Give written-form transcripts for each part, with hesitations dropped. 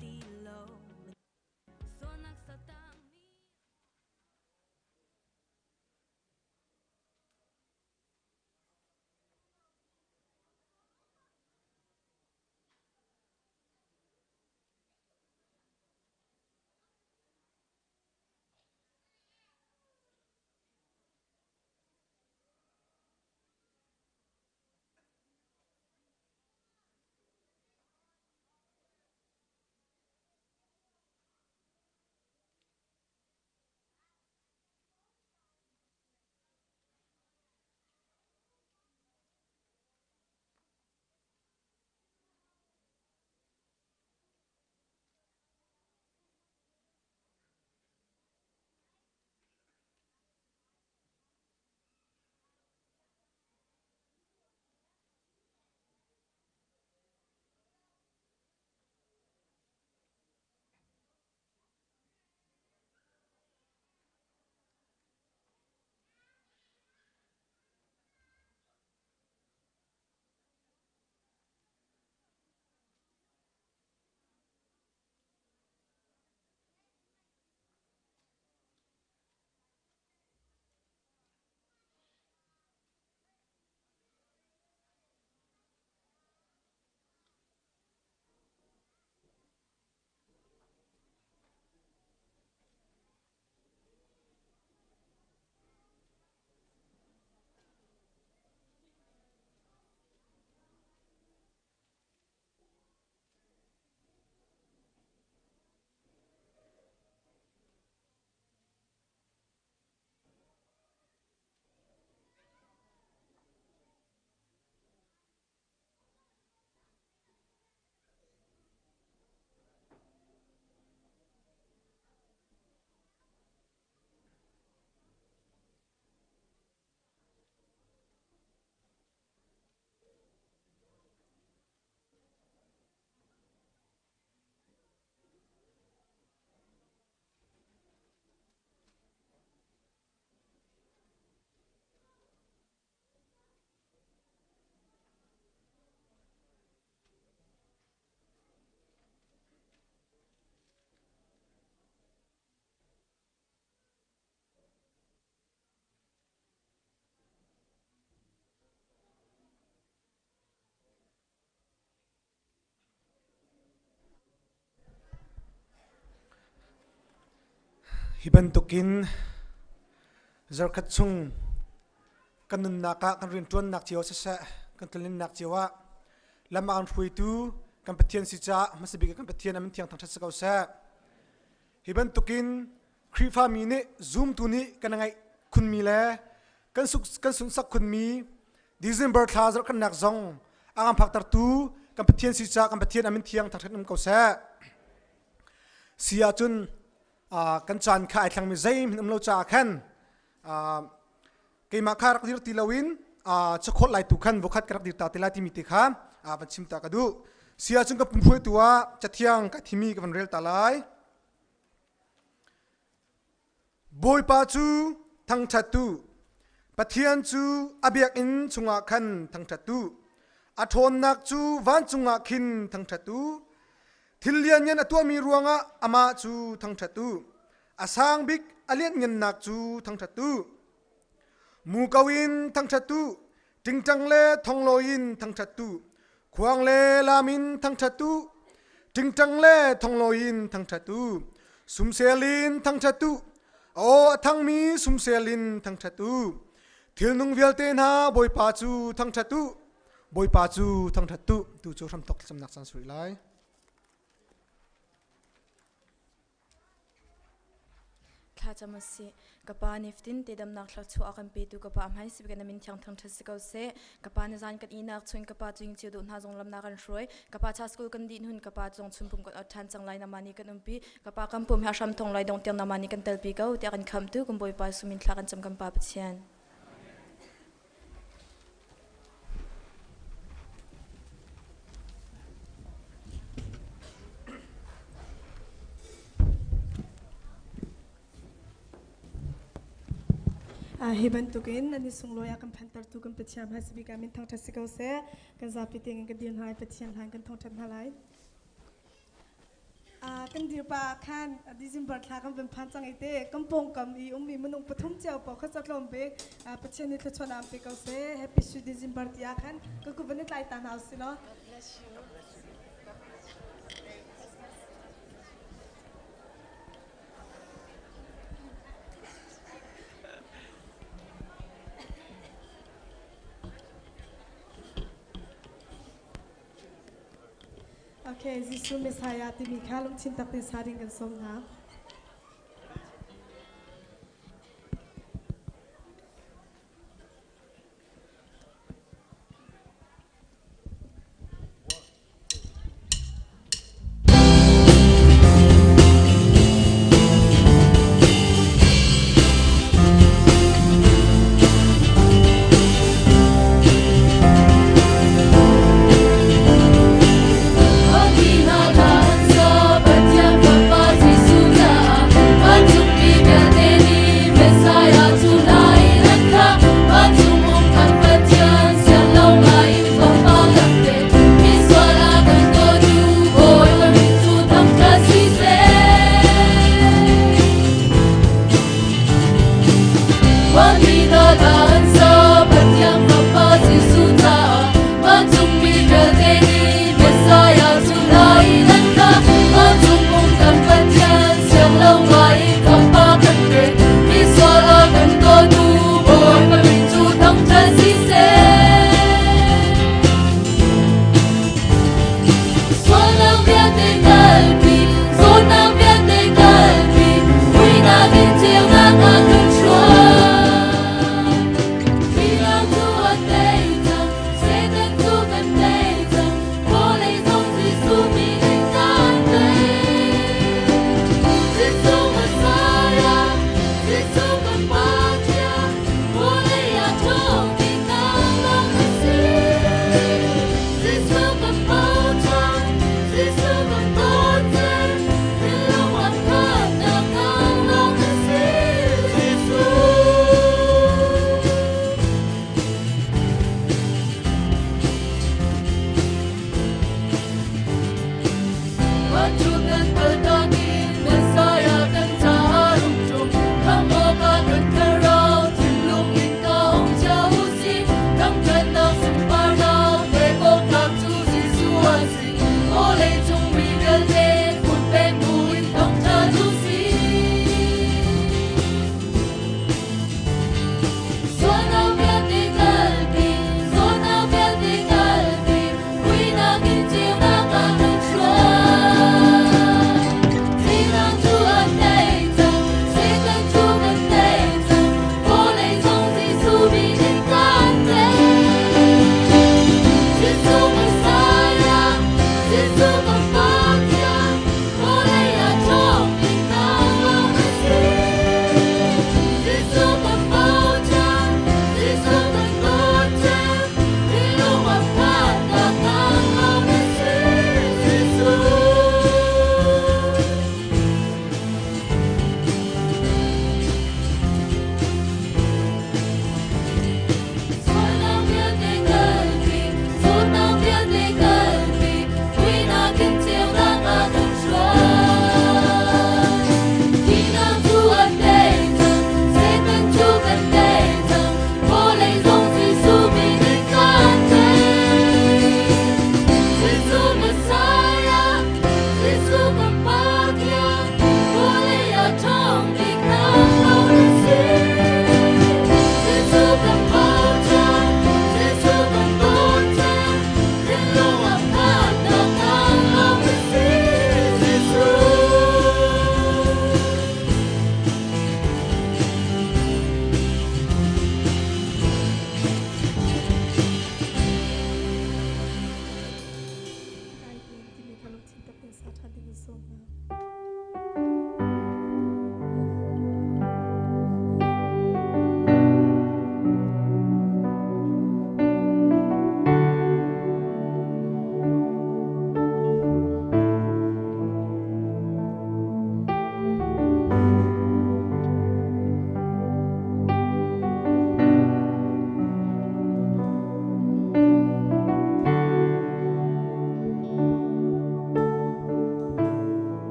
ti lo Sualnak satangmi Hi bantukin zarkhat chung kan nunnak ah kan rianṭuannak cio siseh, kan tlaninnak cio ah lam a kan hruaitu kan Pathian si caah hmasa bik ah kan Pathian a min thiang thangṭhat si ko seh. Hi bantukin Khrihfami nih zumtu nih kan ngaih khunmi le kan kan sunsak khunmi December thla zarhkhatnak zong a kan phaktertu kan Pathian si caah kan Pathian a min thiang thangṭhat um ko seh. Si ahcun kan caan kha ai thlangmi zeihmanh um lo caah khan keimah kha rak dir ti loin cakhawt lai tu khan vokhat ka rak dir ta te lai timi te kha van chim ta ka duh. Si ahcun ka pum hruaitu ah cathiang ka thimi ka van rel ta lai. Bawipa cu thangṭhat u, Pathian cu a biakinn chungah khan thangṭhat u. A ṭhawnnak cu vancung ah khin thangṭhat u. Thil lianngan a tuahmi ruangah amah cu thangṭhat u. A sang bik a lianhngannak cu thangṭhat u. Muko in thangṭhat u, ṭingṭang le thonglawi in thangṭhat u. Khuang le lam in thangṭhat u, ṭingṭang le thonglawi in thangṭhat u. Sumsel in thangṭhat u, a aw a thangmi sumsel in thangṭhat u. Thilnung vialte hna Bawipa cu thangṭhat u, Bawipa cu thangṭhat u. Tu cu hramthawk thlacamnak caan suri lai. Thlacam a si. Ka pa niftin te damnak thluachuah a kan petu ka pa hmai sibik na min thiang thangṭhat si ko seh. Ka pa na zan kan ihnak chun ka pa cu cio duh hna zong lam na kan hruai. Ka pa cha school kan dih hun ka pa zong chun pum kan ot ṭhan cang lai nama nih kan umpi. Ka pa kan pum he hram thong lai dong tiang nama nih kan telpi ko tiah kan khamtu kan Bawipa sumin thla kan cam kan pa Pathian. Hi bantukin nan i sunglawi a kan phantertu kan Pathian hmaisa bik ah min thangṭhat si ko seh. Kan zapi tein kan dir hna i Pathian hlan kan thangṭhat hna lai. Kan dir pa khan December thla kan van phan cang i te kan pawngkam i ummi minung pathum cio paoh kha catlawm bik Pathian nih thluachuah am pe ko seh. Happy Sweet December ti ah khan ka kut van i tlai ta hna usih law. Okay, Jesuh Messiah timi kha lungthin tak tein sa ding kan sawm hna.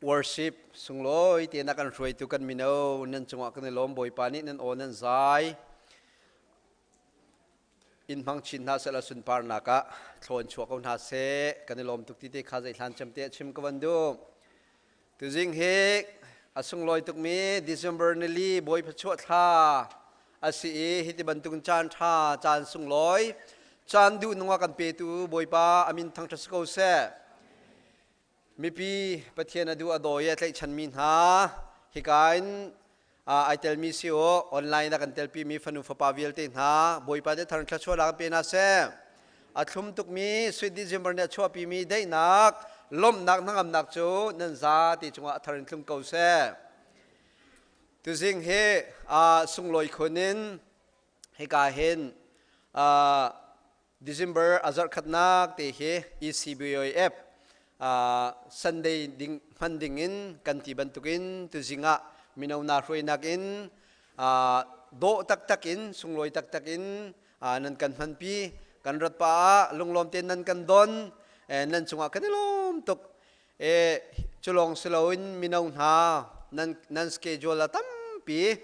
Worship sunglawi te na kan hruaitu kan mino nan cungah kan i lawm. Bawipa nih nan aw nan zai in hmang chin hna seh la, sunparnak ah thlawn chuah ko hna seh. Kan i lawm tuk ti te kha zei hlan cem te chim ka van duh. Tuzing hi a sunglawi tukmi December nili Bawipa chuah thla a si i hiti bantuk caan ṭha, caan sunglawi, caan duh nung a kan petu Bawipa a min thangṭhat si ko seh. Mipi Pathian a duh a dawi a tlaihchanmi hna, hika in ai telmi si u, online a kan telpimi fanu fapa vialte hna, Bawipa nih thar thluachuahnak an pe hna seh. A thlum tukmi Sweet December nih a chuahpimi daihnak, lawmhnak, hnangamnak cu nan za ti cungah a thar in tlung ko seh. Tuzing hi sunglawi khun in hika hin December a zarhkhatnak te hi ECBOF Sunday ding hman ding in kan ti bantukin tuzing ah mino na hruainak in dawh taktak in, sunglawi taktak in nan kan hmanpi. Kan rat pa ah lunglawm tein nan kan don, nan cungah kan i lawm tuk. E culong siloin mino hna nan nan schedule a tampi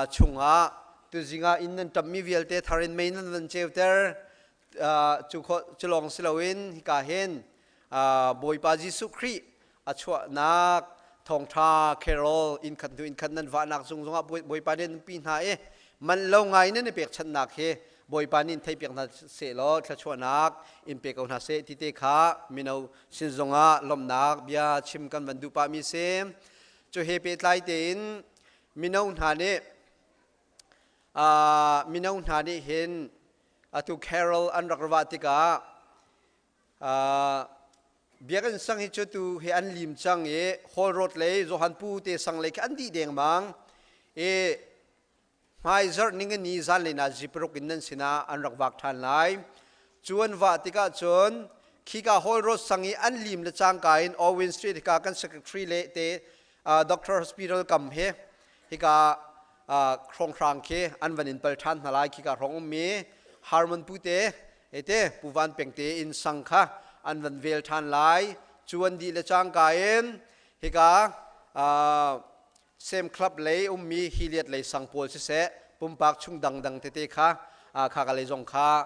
chungah tuzing ah inn nan ṭammi vialte thar in mei nan van ceuter. Cu culong siloin hika hin Bawipa Jesuh Khrih a chuahnak thawngṭha carol inn khat hnu inn khat nan vahnak zung zongah Bawipa nih nan pi hna i man lo ngai nan i pekchanhnak hi Bawipa nih in theihpiak hna seh law thluachuahnak in pe ko hna seh ti te kha mino sin zongah lawmhnak bia chim kan van duh pahmi si. Cu he pehtlai tein mino hna nih hin atu carol an rak rawah tikah biakinn sang hi cu tu hi an lim cang i Hall Road lei Johan Pu te sang lei khi an dih dengmang i hmaizarh ningani zanlei na ziparuk in nan sinah an rak vak ṭhan lai. Cu an vah tikah cun khika Hall Road sang i an lim le cangka in Owen Street hika kan secretary le te Doctor Hospital kam he hika hrawnghrang khi an van in pal ṭhan hna lai. Khika hrawng ummi Harmon pu te ete Pu Van Peng te inn sang kha an van vel ṭhan lai. Cu an dih le cangka in hika Sem Club lei ummi Hiliat lei sang pawl siseh, pumpak chung dangdang tete kha kha ka lei zong kha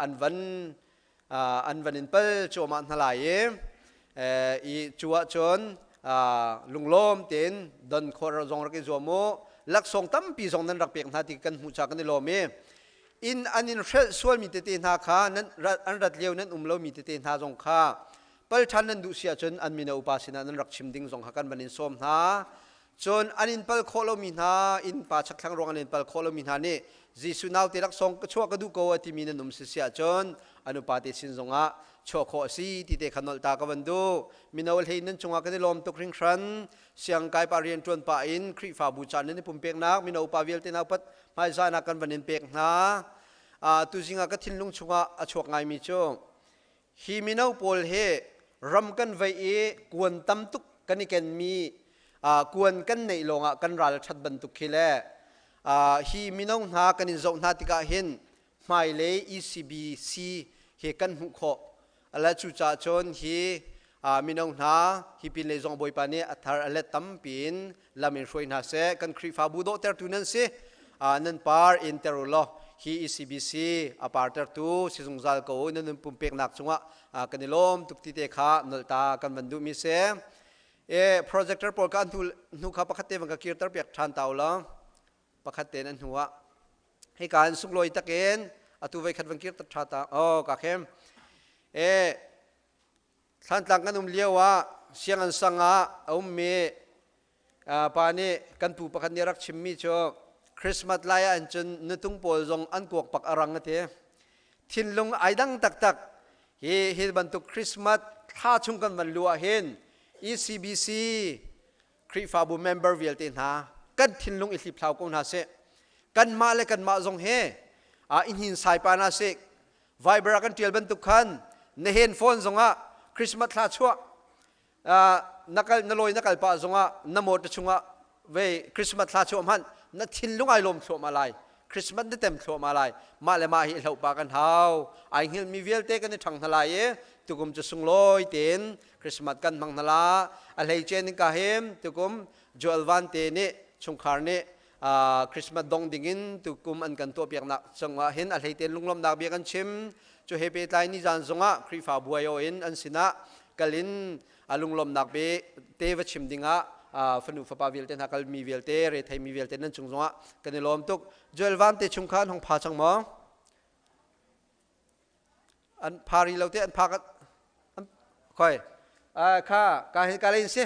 an van in pal cuahmah hna lai i cu ahcun lunglawm tein don khawh zong rak i zuam u. Laksawng tampi zong nan rak pek hna ti kan hmuh ca kan i lawm i inn an in hrelh sualmi tete hna kha, nan an rat lio nan um lomi tete hna zong kha pal ṭhan nan duh si ahcun an mino upa sinah nan rak chim ding zong kha kan van in sawm hna. Cun an in pal khawh lomi hna, innpa chakthlang ruang an in pal khawh lomi hna nih Jesuh naute laksawng ka chuah ka duh ko a timi nan um si si ahcun an upa te sin zongah chuah khawh a si ti te kha nolh ta ka van duh. Mino hlei nan cungah kan i lawm tuk hringhran. Siangkai pa rian ṭuan pah in Khrihfabu caan nan i pumpeknak mino upa vialte hna upat hmaizahnak kan van in pek hna. Tuzing ah ka thinlung chungah a chuak ngaimi cu hi mino pawl hi ram kan vei i kuan tam tuk kan i kenmi, kuan kan neih lawngah kan ral ṭhat bantuk khi le hi mino hna kan in zoh hna tikah hin hmailei ECBC hi kan hmuh khawh ala. Cucaah cun hi mino hna hi pin lei zong Bawipa nih a thar a let tampi in lam in hruai hna seh. Kan Khrihfabu dawhtertu nan si, nan par in ter u law hi ECBC a partertu si zungzal ko. Nan nun pumpeknak cungah kan i lawm tuk ti te kha nolta kan van duhmi si. E projector pawl ka hnu hnu kha pakhat te van ka kirter piak ṭhan ta u law, pakhat te nan hnu ah hika an sunglawi takin atu voi khat van kirter ṭha ta. Oh, ka khem e Thlantlang kan um lio ah siang an sang ah a ummi pa nih, kan pu pakhat nih a rak chimmi cu, Christmas lai ah cun nutung pawl zong an kuak pak a rang a ti. Thinlung ai dang taktak. Hi hi bantuk Christmas thla chung kan van lu ah hin ECBC Khrihfabu member vialte hna kan thinlung i hliphlau ko hna seh. Kanmah le kanmah zong he i hnin sai pa hna seh. Viber ah kan ṭial bantuk khan na hen phone zongah Christmas thla chuah na kal na lawi na kal pah zongah na motor chungah ve Christmas thla chuah hmanh na thinlung ai lawm thluahmah lai, Christmas na tem thluahmah lai. Mah le mah hi hloh pa kan hau. Ai hngilmi vialte kan i ṭhang hna lai i. Tukum cu sunglawi tein Christmas kan hmang hna la. A hleice ning ka him tukum Joel Van te nih chungkhar nih Christmas dong dingin tukum an kan tuahpiaknak cungah hin a hleitein lunglawmhnak bia kan chim. Cu he pehtlai ni zan zongah Khrihfa buai in an sinah kalin a lunglawmhnak be te va chim dingah fanu fapa vialte hna kalmi vialte rethei mi vialte nan cung zongah kan i lawm tuk. Joel Van te chung kha an hong pha cang maw? An phari lo te an pha khoi kha ka hin ka lein si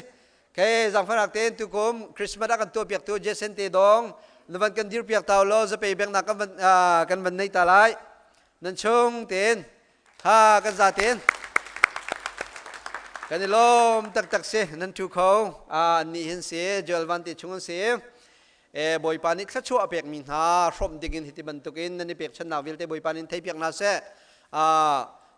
ke zangfanak tein tukum Christmas a kan tuah piak tu Jason te dong na van kan dir piak tau lo zapei beng nak kan van kan van nei ta lai nan chung tein ha kan za tein kan i lawm taktak si nan thu kho ni hin si Joel Van te chung an si E Bawipa nih thluachuah a pekmi hna hrawmh dingin hiti bantukin nan i pekchannak vialte Bawipa nih theipiak hna seh.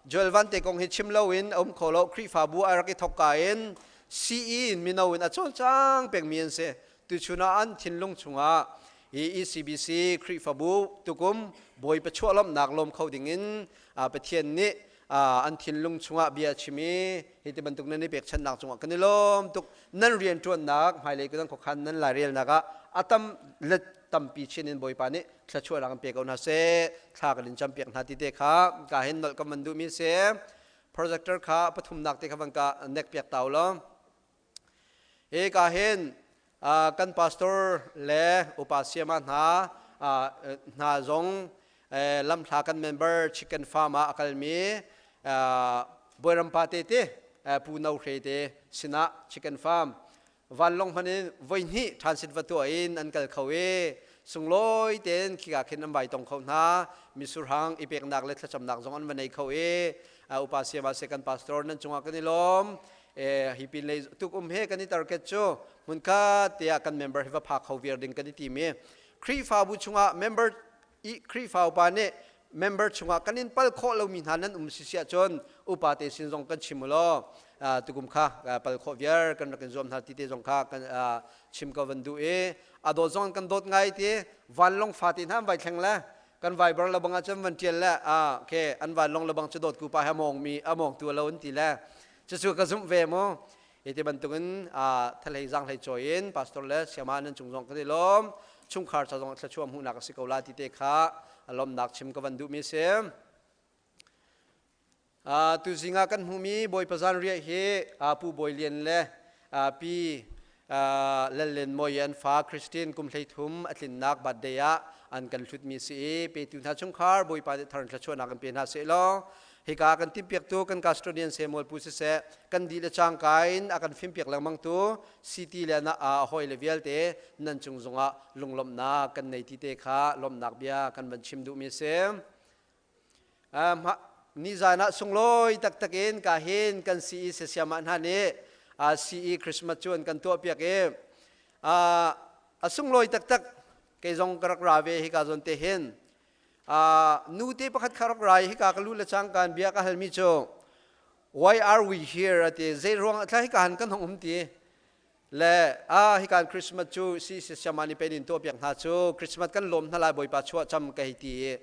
Joel Vante kong hi chim loin a um kho lo. Khrihfabu a rak i thawkka in CE in mino in a cawlcang pengmi an si. Tuchun ah an thinlung chungah hi ECBC Khrihfabu tukum Bawipa chuah lawmhnak lawm kho dingin Pathian nih an thinlung chungah bia a chim i hi ti bantuk nan i pekchanhnak cungah kan i lawm tuk. Nan rianṭuannak hmailei kan khuakhan nan lairelnak ah a tam let tampi chin in Bawipa nih thluachuahnak an pe ko hna seh. Thla kan in campiak hna ti te kha ka hin nolh kan van duhmi si. Projector kha pathumnak te kha van ka nek piak tau law. Hi ka hin kan pastor le upa siama hna hna zong lamhla kan member chicken farm ah a kalmi Bawirampa te te Pu No Hre te sinah chicken farm vanlawng hman in voihnih transit va tuah in an kal kho i sunglawi tein khika khin an vai tong kho hna. Misurhang i peknak le thlacamnak zong an va nei kho i upa siama se kan pastor nan cungah kan i lawm. Hi pin lei tuk um he kan i target cu hmunkhat tiah kan member hi va phak kho viar ding kan i tim i Khrihfabu chungah member i Khrihfa upa nih member chungah kan in pal khawh lomi hna nan um si siah cun upa te sin zong kan chim u law tukum kha pal khawh viar kan rak in zuam hna ti te zong kha kan chim ko van duh i a dawt zong kan dawt ngai ti vanlong fate hna an vai thleng le kan viber le bang ah cun van tial le okay an vanlong le bang cu dawt ku pa he mong mi a mong tu lo an ti le cucu ka zumh ve mu. Hi ti bantukin thalei zanghlei cawi in pastor le siama nan cung zong kan i lawm. Chungkhar ca zong thluachuah hmuhnak a si ko la ti te kha lawmnak chim ka van duhmi si. Tu zing ah kan hmuhmi Bawipa zanriah hi Pu Bawi Lian le Pi Lallen Mawi an fa Christine kum 13 a tlinnak birthday ah an kan hlutmi si i petu hna chungkhar Bawipa nih thar thluachuahnak in pe hna seh law hika kan timhpiaktu kan custodian Samuel Pu siseh kan dih le cangka in a kan fimpiak lengmang tu city le a hawi le vialte nan cung zongah lunglawmhnak kan nei ti te kha lawmhnak bia kan van chim duhmi a si. Nizan ah sunglawi taktak in ka hin kan CE siasiamah hna nih CE Christmas cu an kan tuahpiak i a sunglawi taktak kei zong ka rak ra ve hika zawn te hin nute pakhat kha rak ra i hika ka lu le cangkan bia ka halmi cu why are we here ati zei ruang thla hika han kan hong um ti le a hikan Christmas cu si siamani pen in tuahpiak hna cu Christmas kan lawm hna lai Bawipa chuah cam ka hei ti i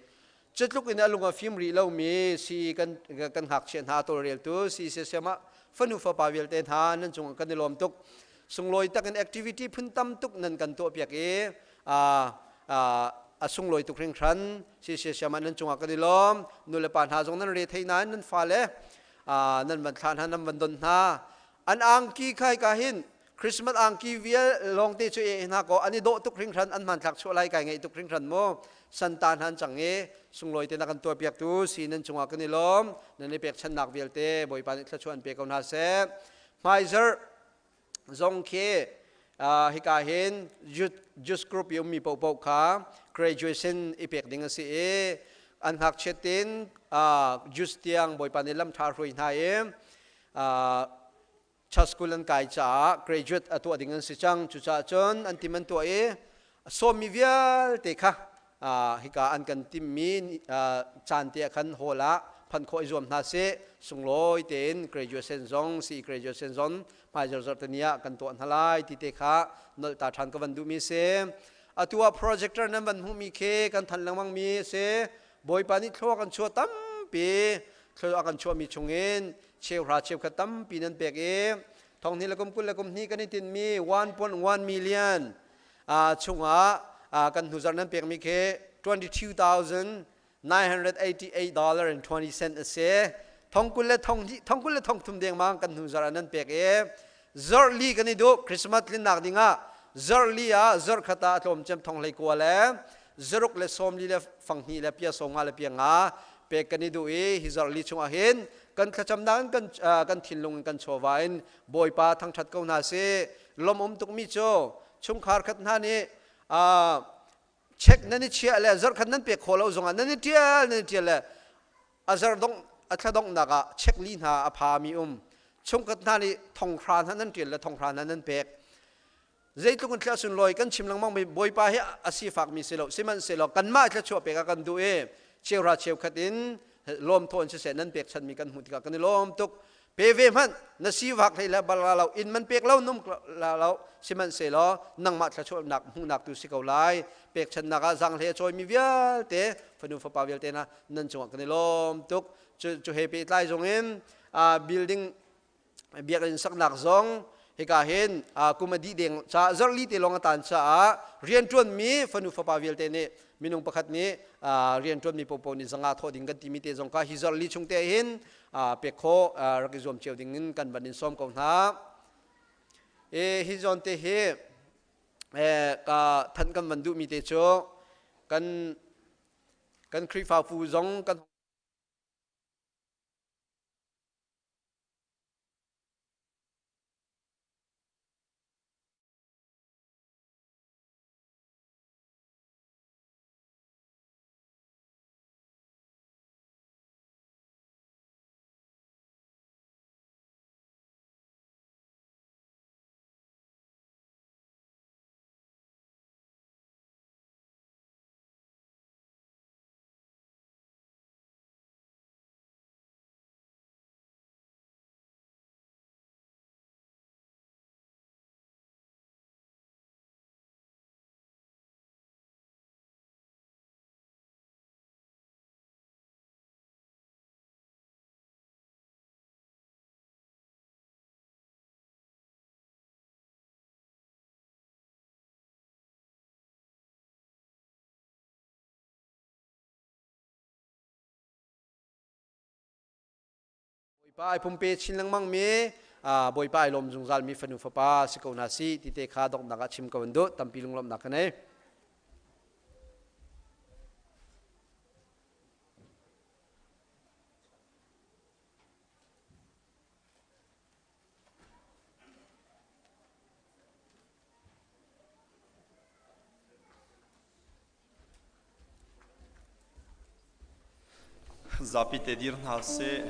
cutluk in a lung a fim rih lomi si kan kan ngakchia hna tawlreltu si siama fanu fapa vialte hna nan cung kan i lawm tuk. Sunglawi tak in activity phun tam tuk nan kan tuahpiak i a a sunglawi tuk hringhran. Si siama nan cungah kan i lawm. Nu le pa hna zong nan re thei nain nan fale nan van thlah hna nan van don hna an angki khai ka hin Christmas angki vial lawng te cu e hna ko an i dawh tuk hringhran an hmanthlak chuah lai kai ngaih tuk hringhran mu santa hnan cang i sunglawi te na kan tuah piak tu si nan cungah kan i lawm. Nan i pekchannak vialte Bawipa nih thluachuah an pe ko hna seh. Hmaizarh zong khi hika hin youth group i ummi paohpaoh kha graduation i pek ding a si i an ngakchiat in youth tiang Bawipa nih lam ṭha hruai hna i church school an kai caah graduate a tuah ding an si cang. Cucaah cun an tim an tuah i sawmmi vialte kha hika an kan timmi caan te ah khan hall ah phanh khawh i zuam hna sih. Sunglawi tein graduation zong si graduation zong hmai zarhzarh te ni ah kan tuah hna lai ti te kha nolh ta ṭhan ka van duhmi si. Atu ah projector nan van hmuhmi khi kan than lengmang mi si. Bawipa nih thlua kan chuah tampi. Thil a kan chuahmi chungin cheuhra cheukhat tampi nan pek i thonghnih le kum 20 le kum hnih kan i tinmi 1.1 million chungah kan hnuzarh nan pekmi khi 22,988 dollar and 20 cent a si. Thong 20 le thong hnih thong 20 le thong thum dengmang kan hnuzarh ah nan pek i zarh li kan i duh. Christmas tlinnak dingah zarh li ah zarh khat ah a tlawm cem thong hlei kua le zaruk le sawm li le fang hnih le pia sawm nga le pia nga pek kan i duh i hi zarh li chungah hin kan thlacamnak in kan kan thinlung in kan chawva in Bawipa thangṭhat ko hna sih. Lawm um tukmi cu chungkhar khat hna nih check nan i chiah le zarh khat nan pek khawh lo zongah nan i ṭial nan i ṭial le a zarh dongh a thla donghnak ah check li hna a phami um chungkhat hna nih thonghra hna nan ṭial le thonghra hna nan pek. Zeitluk in thla sunlawi kan chim lengmang mi Bawipa hi a sifak mi si lo, sihmanhsehlaw kanmah thluachuah pek ah kan duh i cheuhra cheukhat in lawmthaw in siseh nan pek chanmi kan hmuh tikah kan i lawm tuk. Pe ve hmanh, na sivak hlei le bal lo in man pek lo num la lo, sihmanhsehlaw nangmah thluachuahnak hmuhnak tu si ko lai. Pekchannak ah zanghle a cawimi vialte fanu fapa vialte hna nan cungah kan i lawm tuk. Cu he pehtlai zong in building biakinn saknak zong hika hin kum a dih deng ca zarhli te lawng a tan caah rianṭuanmi fanu fapa vialte nih minung pakhat nih rianṭuanmi popo nih zanga thawh ding kan timi te zong kha hi zarhli chung te hin pek khawh rak i zuam cio ding in kan van in sawm ko hna. E hi zawn te hi ka thanh kan van duhmi te cu kan kan Khrihfabu zong kan Bawipa ai pumpe chin lengmang mi Bawipa ai lawm zungzal mi fanu fapa si ko hna si ti te kha donghnak ah chim ko an duh. Tampi lunglawmhnak ka nei. Zapi te dir hna sih.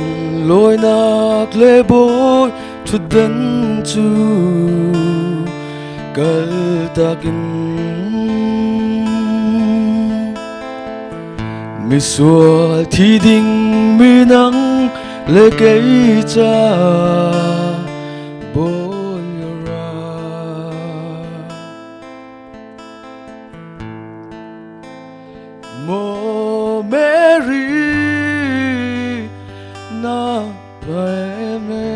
Sunlawinak le bawi ṭhutdan cu kaltak in misual thi ding mi nang le kei ca bawi ra. Maw Mary na peme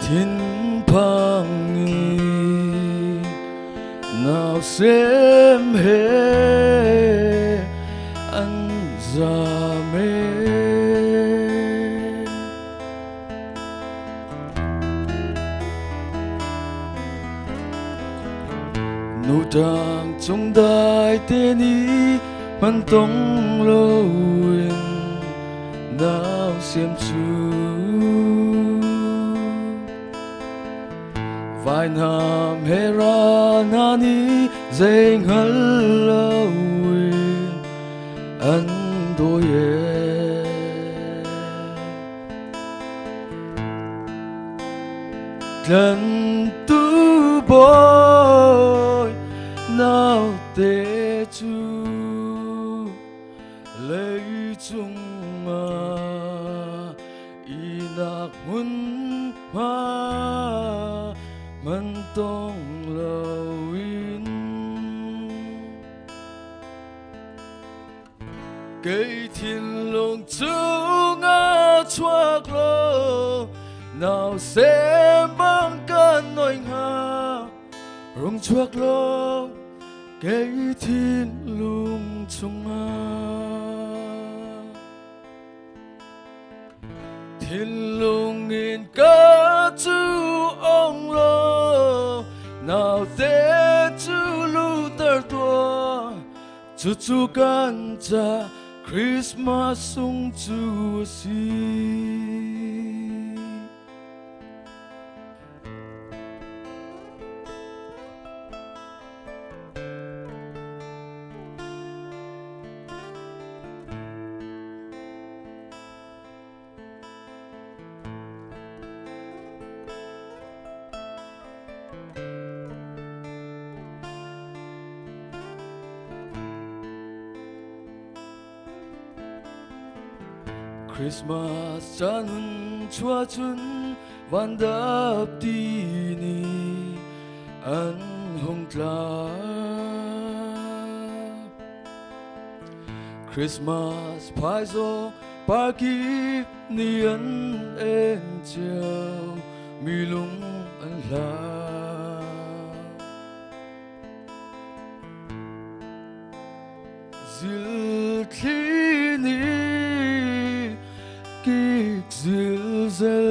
thinphang in nau sem he an zame. Nutang cung dai te ni man tong loin nau siam cu vainam he ra na ni zei hngal loin an dawi e. Tlantu bawi naute cu leicung ah ihnak hmunhma man tong loin Kei thinlung chungah chuak law nau sem bang kan noi hnga rung chuak law kei thinlung chungah Thinlung in ka cu ong law naute cu luter tuah cucu kan ca Christmas sung cu a si. Christmas caan hun chuah cun van dap ti ni an hung tla. Christmas phaizawng parkip ni an en cio mi lung an hla. Zilthli nih kik zilzel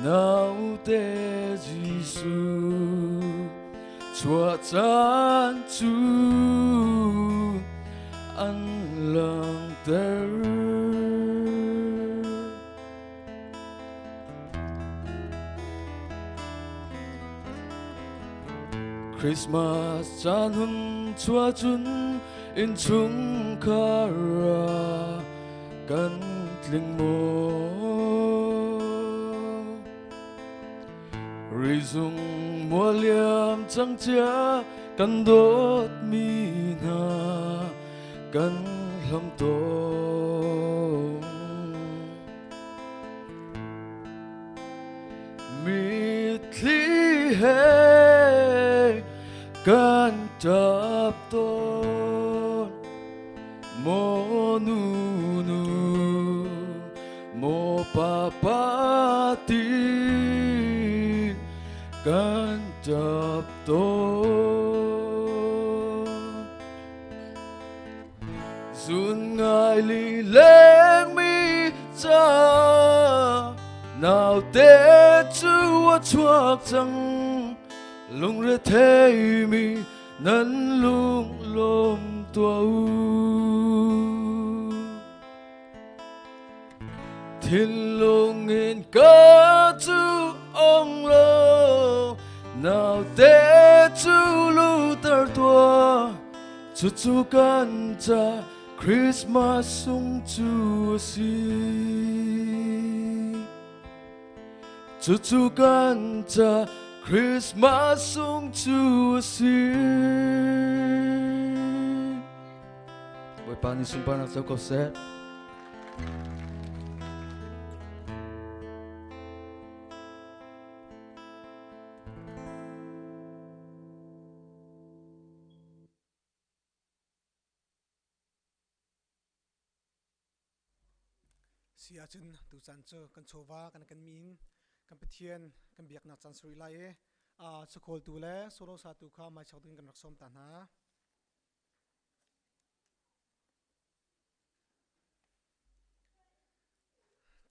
naute Jesuh chuah caan cu an langhter. Christmas caan hun chuah cun innchungkhar ah kan tling maw? Rizung mualiam cang cia kan dawtmi hna kan hlam tawn. Mitthli he kan ṭap tawn. Maw nunu, maw papa ti kan ṭap tawn. Zun ngai li lengmi ca naute cu a chuak cang lungretheimi nan lunglawm tuah u. Thinlung in ka cu ong law naute cu luter tuah cucu kan ca. Christmas sung cu a si. Cucu kan ca Christmas sung cu a si. Bawipa nih sunparnak co ko seh. Si ahcun tucaan cu kan chawva kan kan mi in kan Pathian kan biaknak caan suri lai i sakhawltu le solo satu kha mai chak ding kan rak sawm ta hna.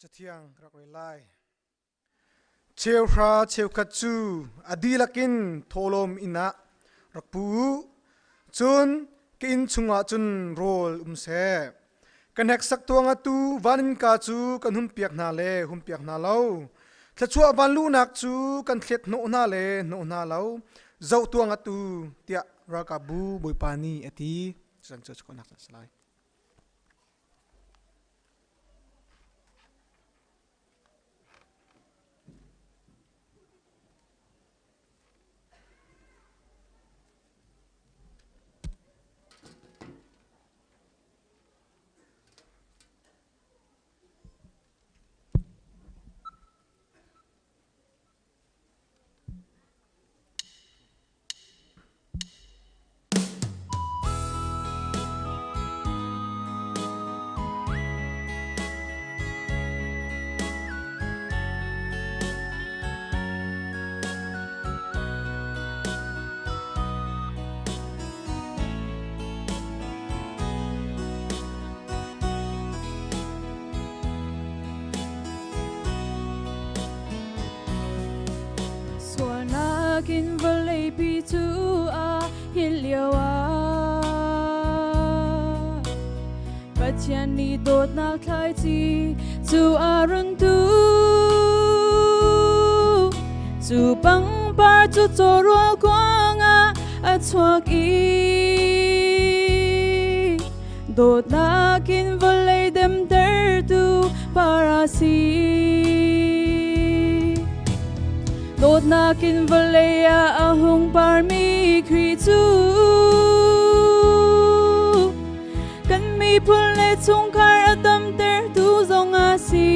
Cathiang rak rel lai. Cheuhra cheukhat cu a dihlak in thawhlawm inn ah rak pu u. Cun ka inn chungah cun rawl um seh. Ka hneksak tuang atu van innka cu kan humpiak hna le humpiak hna lo. Thluachuah van luhnak cu kan thlet hnawh hna le hnawh hna lo. Zoh tuang atu tiah ralkapbu Bawipa nih a ti. Cucan cu a si lai. Sualnak in vawleipi cu a hin lio ah Pathian nih dawtnak thlaici cu a run tu. Cu pangpar cu cawrual kuang ah a chuak i dawtnak in vawlei demtertu par a si. Dawtnak in vawlei ah a hung parmi Khrih cu kan miphun le chungkhar a damtertu zong a si.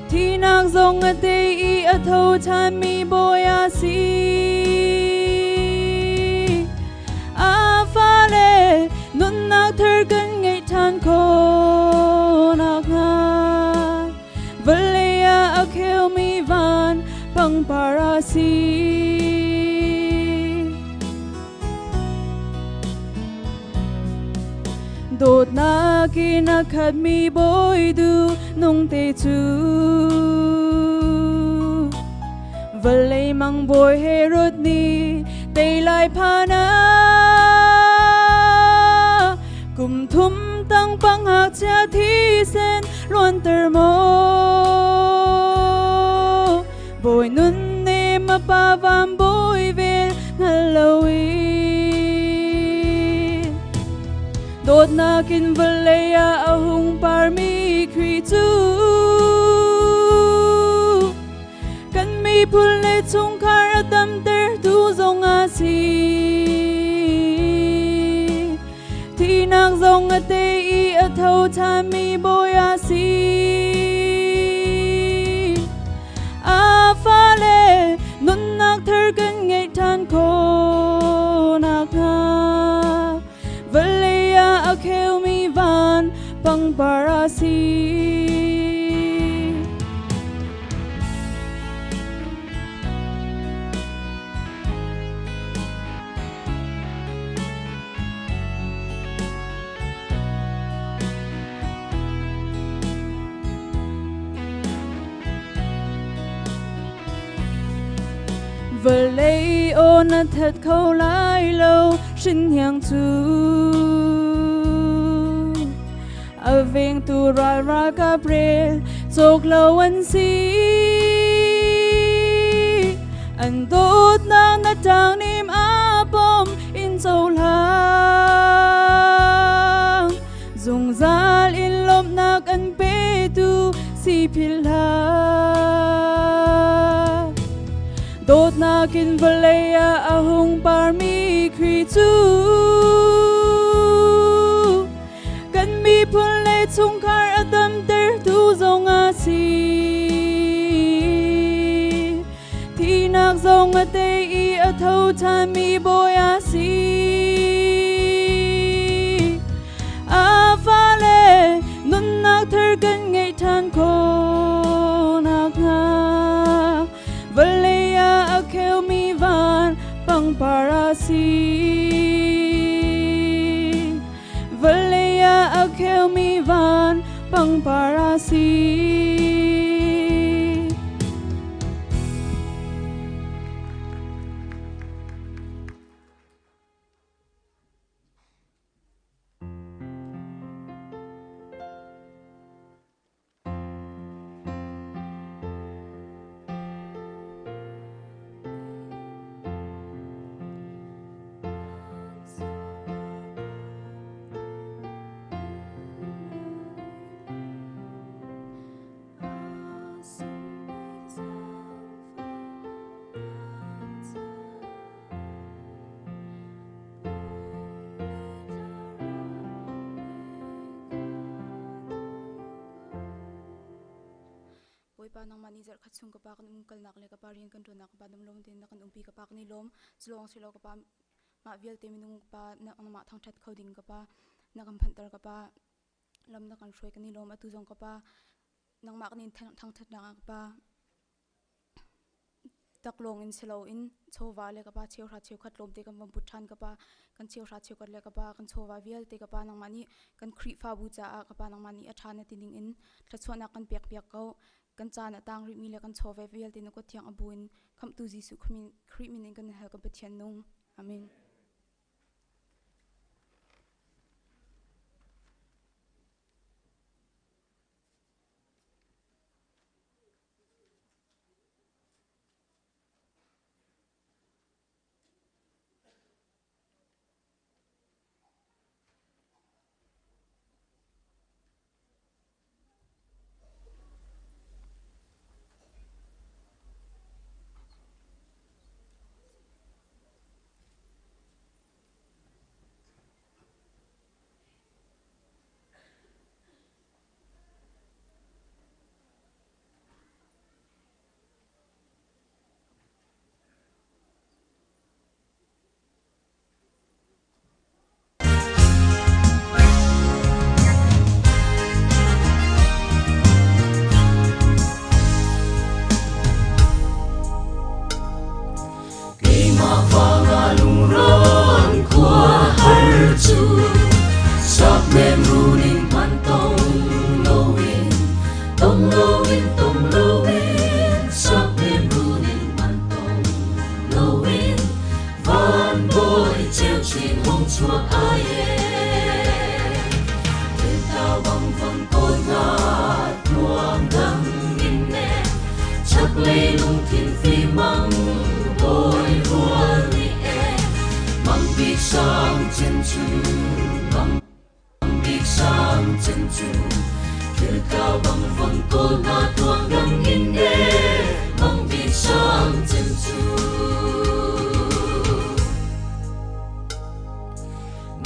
Thihnak zong a tei i a tho ṭhanmi Bawi a si. A fale nunnak thar kan ngeih ṭhan khawh nakhnga vawlei ah a kheumi van pangpar a si. Dawtnak in a khatmi bawi duh nung te cu vawlei mang bawi Herod nih tei lai phan ah kum thum tang pangngakchia thisen luanter maw bawi nun nem a pa van bawi vel hngal lo in dawtnak in vawlei ah a hung parmi Khrih cu kan miphun le chungkhar a damtertu zong a si. Thihnak zong a tei i a tho ṭhanmi bawi a si. A fale nunnak thar kan ngeih ṭhan khawh nakhnga vawlei ah a kheumi van pangpar a si. Vawlei aw na that kho lai lo hrinhiang cu a vengtu ral ralkap rel cawk lo an si an dawtnak na ṭang nim a pom in cohlang. Zungzal in lawmhnak an petu si philh hlah. Dawtnak in vawlei ah a hung parmi Khrih cu kan miphun le chungkhar a damtertu zong a si. Thihnak zong a tei i a tho ṭhanmi bawi a si. A fale nunnak thar kan ngeih ṭhan khawh nakhnga vawlei ah a kheumi van pangpar a si. Vawlei ah a kheumi van pangpar a si. Bawipa nangmah nih zarhkhat chung ka pa kan umkalnak le ka pa rian kan ṭuannak ka pa damlawm tein na kan umpi ka pa kan i lawm. Culawng si lo ka pa mah vialte minung ka pa nangmah thangṭhat kho ding ka pa na kan phanhter ka pa lam na kan hruai kan i lawm. Atu zong ka pa nangmah kan in thangṭhatnak ah ka pa taklawng in si loin chawva le ka pa cheuhra cheukhat tlawmte kan von put ṭhan ka pa kan cheuhra cheukhat le ka pa kan chawva vialte ka pa nangmah nih kan Khrihfabu caah ka pa nangmah nih a ṭha na ti ning in thluachuahnak kan pek piak ko kan caan a tang rihmi le kan chawva vialte na kut thiang a bu in khamhtu Jesuh Khrih min in kan hal kan Pathian nung amen. Keimah vangah lungrawn khua har cu saknem runing man tong loin tong loin tong loin saknem runing man tong loin van bawi ceu chin hong chuak ai e Thil bang vang kawl na tuang dang in ne chaklei lungthin fi mang bawi rual ni e mang bik sang chen chu mang bik sang chen chu thil cao bang vang kawl na tuang dang in ne mang bik sang chen chu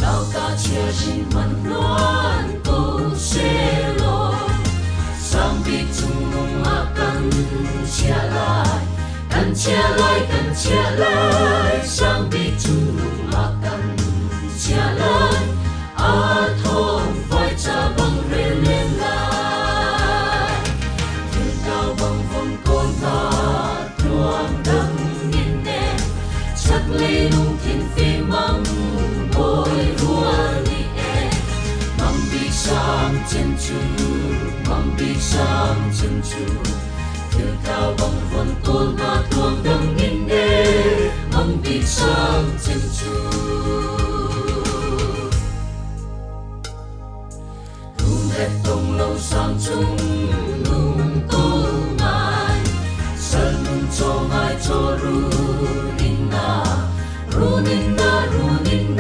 Nau ta chia jin man loan ko se lo sang bik chung nung a kan chia lai kan chia lai kan chia lai sang bik chung nung a kan chia lai a thong vai cha bang re lên lai thil cao bang vong côn ta tuang dang in ne chắc lê lung thiên phi mang bồi rual ni e mang bik sang chân chu mang bik sang chân chu thil cao bang von côn na tuang dang in ne mang bik sang chân chu Lung hẹp tông lâu sang chung lung tô ngai sal nun cho ngai cho ru ninh na ru ninh na ru ninh.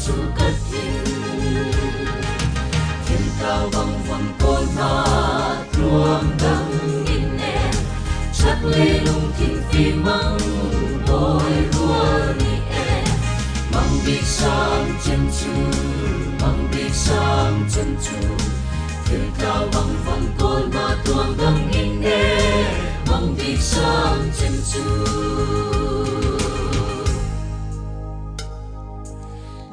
cu ka thin. Thil tlau bang von kawl hna tluang dang in e, chaklei lungthin fimang bawi rual nih e, mang bik sang cem cu, mang bik sang cem cu. Thil tlau bang von kawl hna tuang dang in e, mang bik sang cem cu.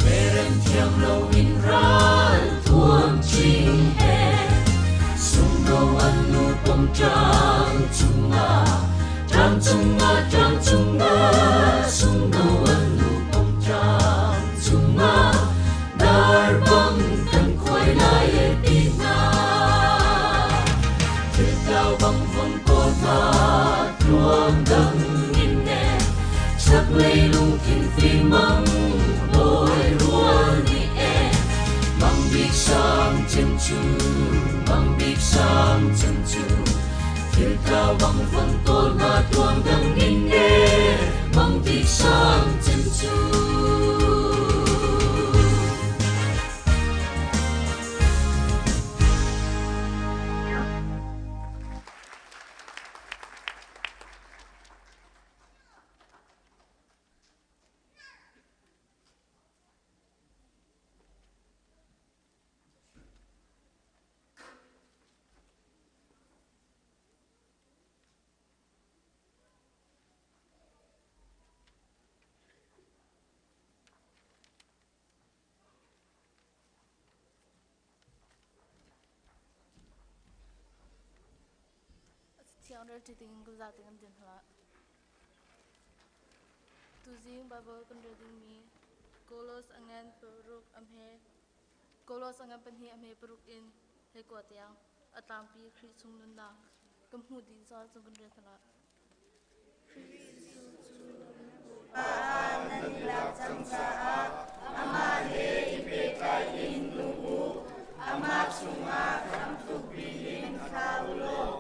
Merem thiam lo in ral thuam ching he, sungno an nu pom tlang cungah, tlang cungah, tlang cungah, sungno an nu pom tlang cungah, dar bang kan khuai lai e ti hna. Thil tlau bang von kawl hna tluang dang in e, chaklei lungthin fimang bawi rual nih e, mang bik sang cem cu, mang bik sang cem cu. Thil tlau bang von kawl hna tuang dang in e, mang bik sang cem cu. Thiang rel ṭi ding kan za ding an din hlah. Tuzing Bible kan rel dingmi Kolos angan paruk amhe Kolos angan pahnih amhe paruk in hei kua tiang a tlangpi Khrih chung nunnak kan hmuh ding ca cung kan rel hna. Nan i lak cang caah amah he i pehtlai in nung u. Amah chungah hramthukpi in thla u law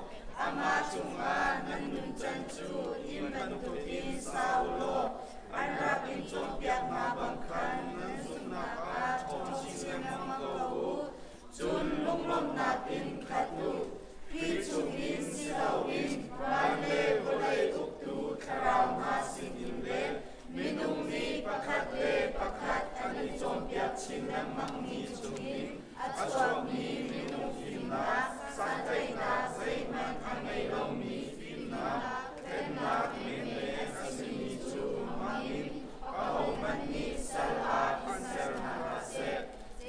amah chungah nan nuncan cu inn bantukin sa u law an rak in cawnpiak hna bang khan nan zumhnak ah ṭhawng chin lengmang ko u. Cun lunglawmhnak in khat u. Khrih chungin si loin van le vawlei uktu thlarau hna sinin le minung nih pakhat le pakhat an i cawnpiak chin lengmangmi chungin a chuakmi minung fimnak, santlaihnak zeihmanh a ngei lomi fimnak, hlennak menmen a simi cu hmangin ahohmanh nih sal ah in ser hna hlah seh.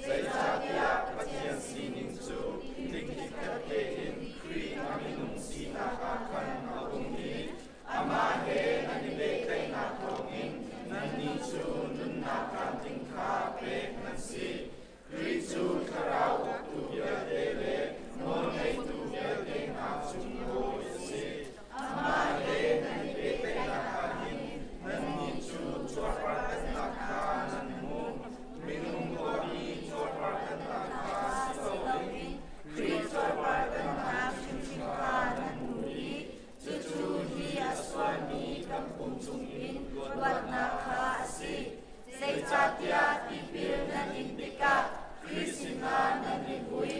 Zeicahtiah Pathian sining cu tling khitkhat tein Khrih a minung sinak ah khan a um i amah he nan i pehtlaihnak thawngin nannih cu nunnak tlamtling kha pek nan si. Khrih cu thlarau uktu vialte le nawlngeitu vialte hna cung bawi a si. Amah he nan i pehtlaihnak ah hin nannih cu cuarpartannak kha nan hmu. Minung tuahmi cuarpartannak kha si loin Khrih cuarpartannak hrimhrim kha nan hmu i cucu hi a sualmi kan pum chungin luatnak kha a si. Zeicahtiah tipil nan in tikah Khrih sinah nan i vui,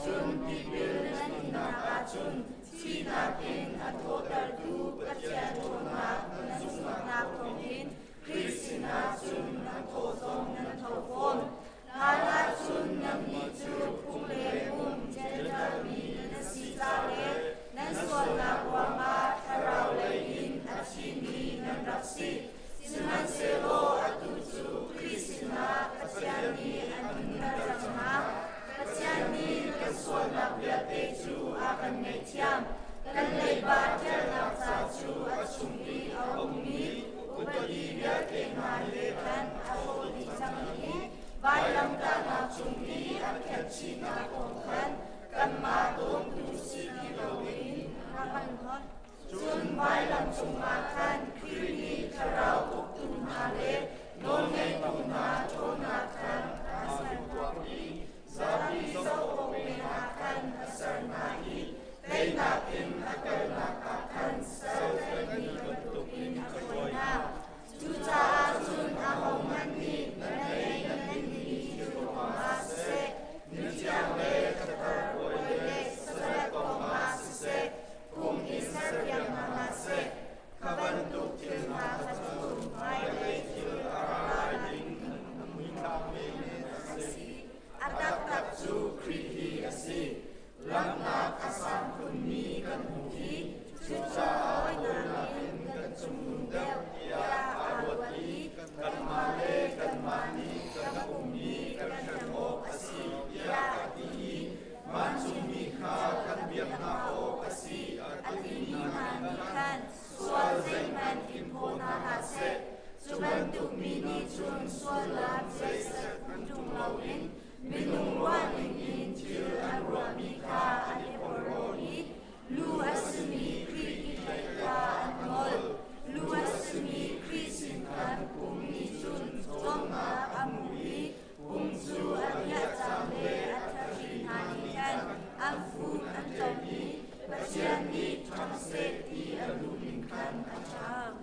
cun tipil nan innak ahcun thihnak in a thawhtertu Pathian ṭhawnnak nan zumhnak thawngin Khrih sinah cun nan thawh zong nan tho fawn. Hlan ah cun nannih cu phung le pum Jentail mi nan si ca le nan sualnak ruangah thlarau lei in a thimi nan rak si. Sihmanhsehlaw atu cu Khrih sinah Pathian nih an nunter cang hna. Pathian nih kan sualnak vialte cu a kan ngaihthiam. Kan leiba ṭialnak ca cu a chung i a ummi upadi vialte hna he khan a hrawh dih cang i vailamtahnak cung i a khenhchihnak kong khan kanmah dawtu si ti loin a kan hlonh. Cun vailam cungah khan Khrih nih thlarau uktu hna le nawlngeitu hna ṭhawnnak khan a ser tuah i zapi zoh awk men ah khan a ser hna i teinak in a kalnak ah khan sal tlaihmi bantukin a hruai hna. Cucaah cun ahohmanh nih nan ei nan din Cu bantuk mi nih cun sualnak zeizat ṭung loin minung ruahning in thil an ruahmi kha an i porhlaw i lu a simi Khrih i tlaih kha an ngol. Lu a simi Khrih sin khan pum nih cun cawmnak a hmu i pum cu a piahcang le a thahri hna nih khan an fum an cawm i Pathian nih ṭhang seh ti a duhning khan a ṭhang.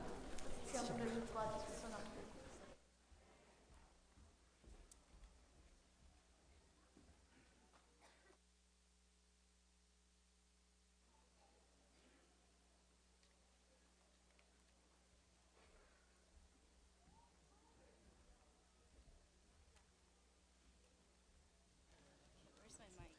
Where's my mic?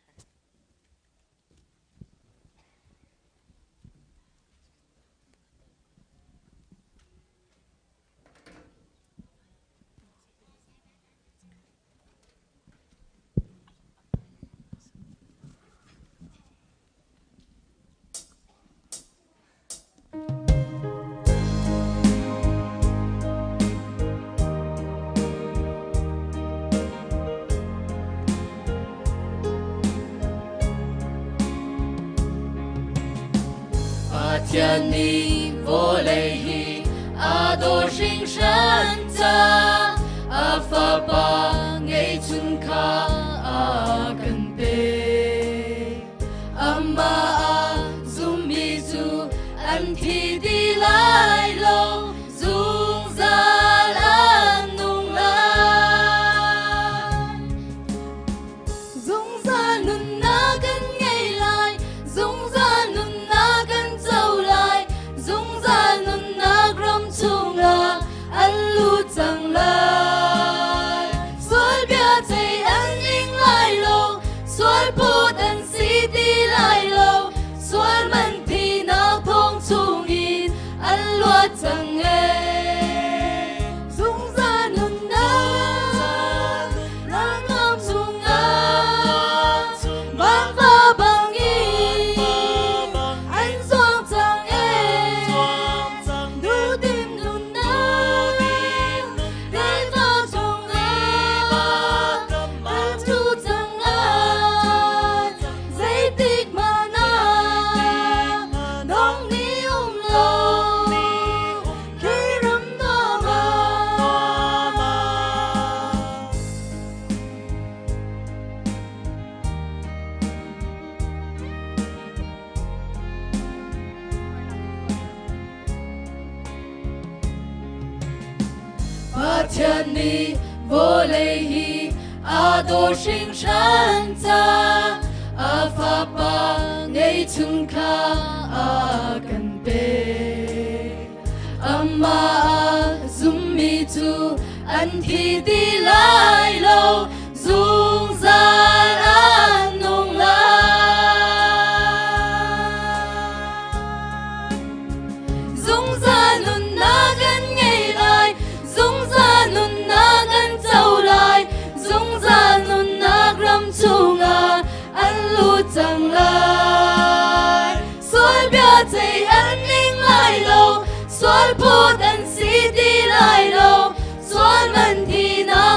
Pathian nih vawlei hi a daw hringhran ca a fapa ngeihchun kha a kan pek. Amah a zummi cu an thi ti lai lo, zungzal an nung lai. Zungzal nunnak kan ngei lai, zungzal nunnak kan co lai, zungzal nunnak ram chungah an lut cang lai. Sual bia cei an ing lai lo, sual phut an si ti lai lo, sual man thinak thong chungin an luat cang ee. Zungzal nunnak ralngam chungah vanva bangin an zuang cang ee. Duhdim nunnak tiva chungah kan thu cang lai. Zeitik hmanh ah dong nih um lo khi ram nuam ah. Pathian nih vawlei hi a daw hringhran ca a fapa ngeihchun kha a kan pek. Amah a zummi cu an thi ti lai lo, zungzal an nung lai. Zungzal nunnak kan ngei lai, zungzal nunnak kan co lai, zungzal nunnak ram chungah an lut cang lai. Sual bia cei an ning lai lo, sual phut an si ti lai lo, sual man thinak.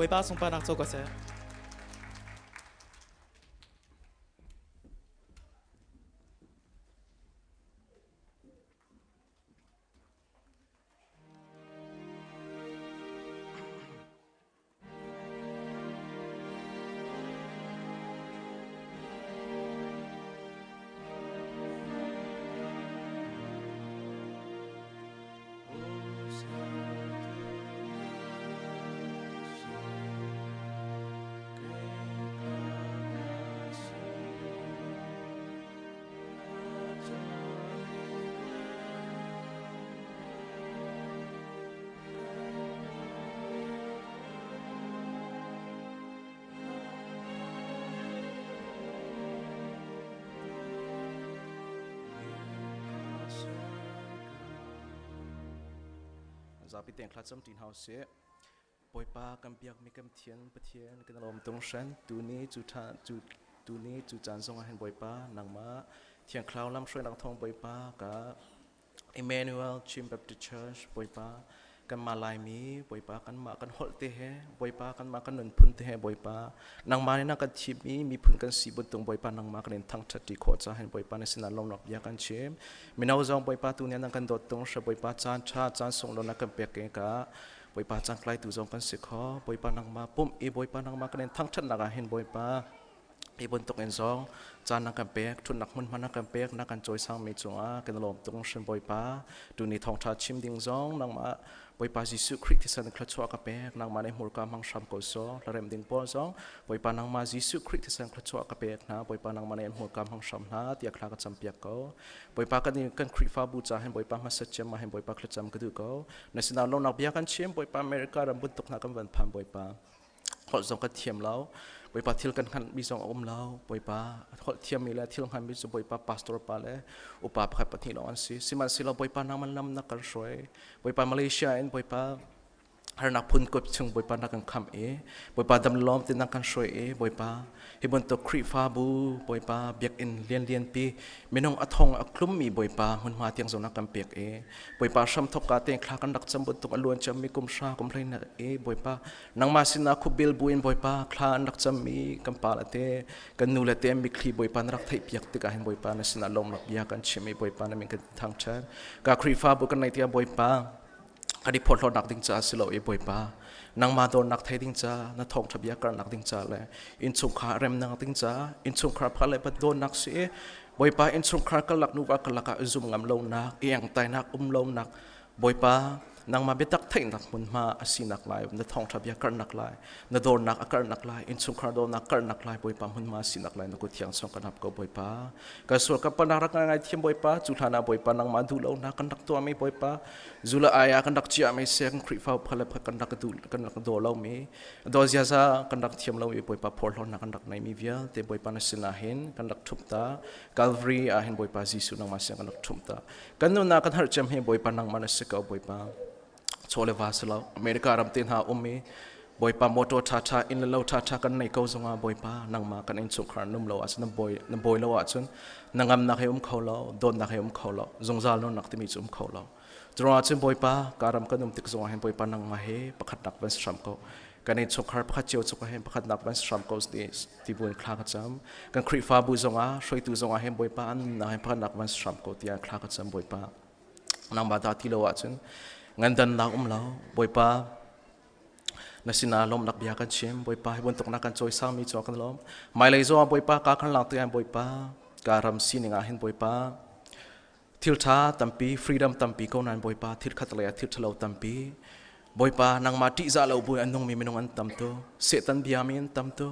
Bawipa sunparnak co ko seh. Zapi teng thla cam ṭi hna usih. Bawipa kan biakmi kan Pathian Pathian kan lawm tung hran tuni cu tha cu tuni cu caan zong ah hin Bawipa nangmah Thiang Thlarau lamhruainak thawng Bawipa ka Emmanuel Chin Baptist Church Bawipa kanmah Laimi Bawipa kanmah kan holh te he Bawipa kanmah kan nunphun te he Bawipa nangmah nih na kan thimmi miphun kan si bantuk Bawipa nangmah kan in thangṭhat ṭi khawh caah hin Bawipa na sinah lawmnak bia kan chim mino zong Bawipa tu nih nan kan dawt tung hra Bawipa caan ṭha caan sunglawi na kan pek ke ka Bawipa cangtlaitu zong kan si kho Bawipa nangmah pumh i Bawipa nangmah kan in thangṭhatnak ah hin Bawipa hi bantuk in zong caan na kan pek ṭhutnak hmunhma na kan pek na kan cawisangmi cungah kan lawm tung hrin Bawipa tuni thawngṭha chim ding zong nangmah Bawipa Jesuh Khrih thisen thluachuah ka pek nangmah nih hmurka hmang hram ko sawh hlarem ding pawl zong Bawipa nangmah Jesuh Khrih thisen thluachuah ka pek hna Bawipa nangmah nih hmurka hmang hram hna tiah thla ka campiak ko Bawipa kan kan Khrihfabu ca hin Bawipa hmasa cem ah hin Bawipa thlacam ka duh ko na sinah lawmnak bia kan chim Bawipa America ram buntuk hna kan van phan Bawipa holh zong kan thiam lo Bawipa thil kan hngalhmi zong a um lo Bawipa holh thiammi le thil hngalmi cu Bawipa pastor pa le upa pakhat pahnih lawng an si sihmanhsehlaw Bawipa nangman lam na kan hruai Bawipa Malaysia in Bawipa harnak phun kip chung Bawipa na kan khamh i Bawipa dam lawm te na kan hruai i Bawipa hi bantuk Khrihfabu Bawipa biakinn lianlian pi minung a thong a tlummi Bawipa hmunhma tiang zong na kan pek i Bawipa hramthok ka te thla kan rak cam bantuk a luan ciammi kum hra kum hlei na i Bawipa nangmah sinah khupbil buin Bawipa thla an rak cammi kan pa le te kan nu le te mitthli Bawipa na rak theihpiak tikah hin Bawipa na sinah lawmnak bia kan chim i Bawipa na min kan thangṭhat ka Khrihfabu kan nei tiah Bawipa kan i phorhlawtnak ding caah si lo i Bawipa nangmah dawrnak thei ding ca na thawngṭha bia karnak ding ca le innchungkhar remnak ding ca innchungkhar phal le pat dawtnak si i Bawipa innchungkhar karlak nuva karlak ah zum ngam lonak i engtainak um lonak Bawipa nangmah biatak theihnak hmunhma a sinak lai na thawngṭha bia karhnak lai na dawrnak a karhnak lai innchungkhar dawrnak karhnak lai Bawipa hmunhma a sinak lai na kut thiang chung kan hap ko Bawipa kan sual kan palnak rak ngai thiam Bawipa cu hlan ah Bawipa nangmah duh lonak kan rak tuahmi Bawipa zula ai ah kan rak chiahmi se kan Khrihfa phal le kan rak duh kan rak daw lomi daw ziaza kan rak thiam lomi Bawipa phorhlawnak kan rak neimi vialte Bawipa na sinah hin kan rak ṭhumh ta Calvary ah hin Bawipa Jesuh nangmah sin kan rak ṭhumh ta kan nunnak kan harh cem hi Bawipa nangmah na si ko Bawipa chaw le va si lo America ram te hna um i Bawipa motor ṭha ṭha inn le lo ṭha ṭha kan nei ko zongah Bawipa nangmah kan innchungkhar num lo ahcun na bawi lo ahcun na ngamnak he um kho lo dawtnak he um kho lo zungzal nunnak timi cu um kho lo curuangah cun Bawipa ka ram kan um tik zongah hin Bawipa nangmah he pakhatnak van si hram ko kan innchungkhar pakhat cio cungah hin pakhatnak van si hram ko ti buin thla ka cam kan Khrihfabu zongah hruaitu zongah hin Bawipa an nunnak hin pakhatnak van si hram ko tiah thla ka cam Bawipa nangmah dah ti lo ahcun ngandannak um lo Bawipa na sinah lawmnak bia kan chim Bawipa hi bantuk na kan cawisangmi cu kan lawm hmailei zongah Bawipa ka kan lang tikah Bawipa ka ram sining ah hin Bawipa thil ṭha tampi freedom tampi ko nain Bawipa thil khat lei ah thil ṭhalo tampi Bawipa nangmah ṭihzah lo buin an nungmi minung an tam tu Satan biami an tam tu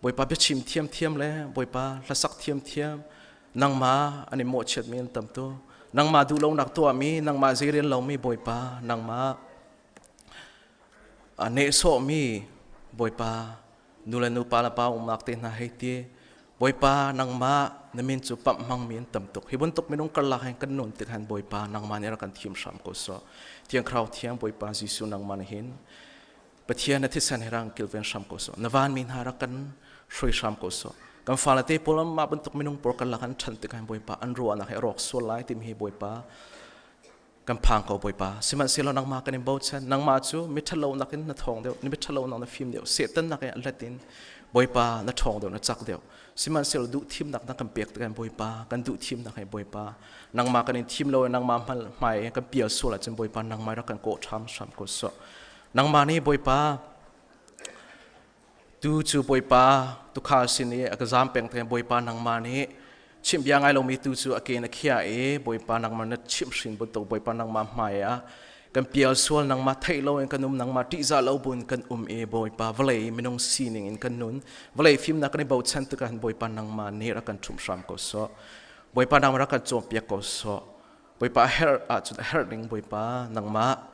Bawipa biachim thiamthiam le Bawipa hlasak thiamthiam nangmah an i mawhchiatmi an tam tu nangmah duhlonak tuahmi nangmah zeirel lomi Bawipa nangmah a nehsawhmi Bawipa nu le nu pa le pa umnak te hna hei ti Bawipa nangmah na min cu pamh hmangmi an tam tuk hi bantuk minung karlak hin kan nun tik han Bawipa nangmah nih rak kan thim hram ko sawh Thiang Thlarau thiang Bawipa Jesuh nangmah nih hin Pathian na thisen he rang kilven hram ko sawh na vanmi hna rak kan hruai hram ko sawh kan fale te pawl mah bantuk minung pawl karlak an ṭhan tik han Bawipa an ruahnak he rawk sual lai timi hi Bawipa. Kan phang ko Bawipa. Sihmanhsehlaw nangmah kan in bochan. Nangmah cu miṭhalo nakin na ṭhawng deuh, miṭhalo nak na fim deuh, Satan nakin a let in Bawipa na ṭhawng deuh, na cak deuh. Sihmanhsehlaw duh thimnak na kan pek tikah Bawipa, kan duh thimnak he Bawipa, nangmah kan in thim lo i nangmah hmai kan pial sual ahcun Bawipa nangmah rak kan kawh ṭham hram ko sawh. Nangmah nih Bawipa Tu cu Bawipa tuukhal sin i a ka zam peng te Bawipa nangmah nih chimh bia ngai lomi tu cu a ke na khiah i Bawipa nangmah na chimhhrin bantuk Bawipa nangmah hmai ah kan pial sual nangmah theih loin kan um nangmah ṭihzah lo buin kan um i Bawipa vawlei minung sining in kan nun vawlei fimnak kan i bochan tikah Bawipa nangmah nih rak kan ṭhumh hram ko sawh. Bawipa nangmah rak kan cawnpiak ko sawh. Bawipa a herh ahcun a herh ning Bawipa nangmah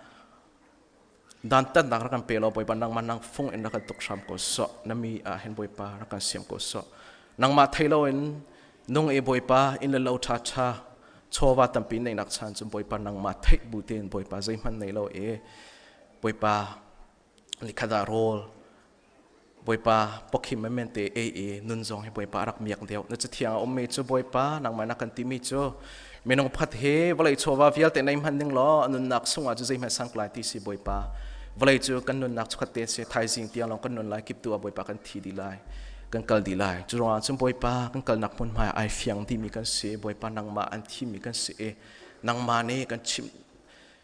dantatnak rak kan pe law Bawipa nangmah nang fung in rak kan tuk hram ko sawh. Na mi ah hin Bawipa rak kan siam ko sawh. Nangmah thei loin nung i Bawipa inn le lo ṭha ṭha chawva tampi neihnak chan cun Bawipa nangmah theih bu tein Bawipa zeihmanh nei lo i Bawipa nikhat ah rawl Bawipa pawkhim men te ei i nun zong hi Bawipa a rak miak deuh. Na cathiang a ummi cu Bawipa nangmah na kan timi cu minung pakhat hi vawlei chawva vialte nei hmanh ning law a nunnak sungah cu zeihmanh sangtlai ti si Bawipa. Vawlei cu kan nunnak chukhat te si thaizing tiang lawng kan nun lai kip tu ah Bawipa kan thi dih lai kan kal dih lai. Cu ruangah cun Bawipa kan kalnak hmunhma ai fiang dihmi kan si. Bawipa nangmah an thimmi kan si i nangmah nih kan chimh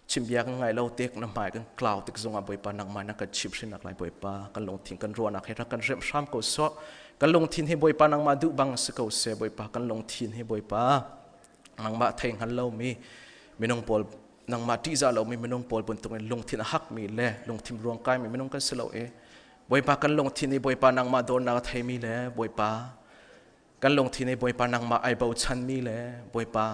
Chimbia kan ngai lo tik na hmai kan klau tik zongah Bawipa nangmah na kan chimh hrinnak lai Bawipa kan lungthin kan ruahnak hi rak kan remh hram ko sawh. Kan lungthin hi Bawipa nangmah duh bang si ko seh. Bawipa kan lungthin hi Bawipa nangmah thei hngal lomi minung pawl nangmah ṭihzah lomi minung pawl bantukin lungthin a hakmi le lungthin ruangkaimi minung kan si lo i Bawipa kan lungthin hi Bawipa nangmah dawtnak a theimi le Bawipa kan lungthin hi Bawipa nangmah ai bochanmi le Bawipa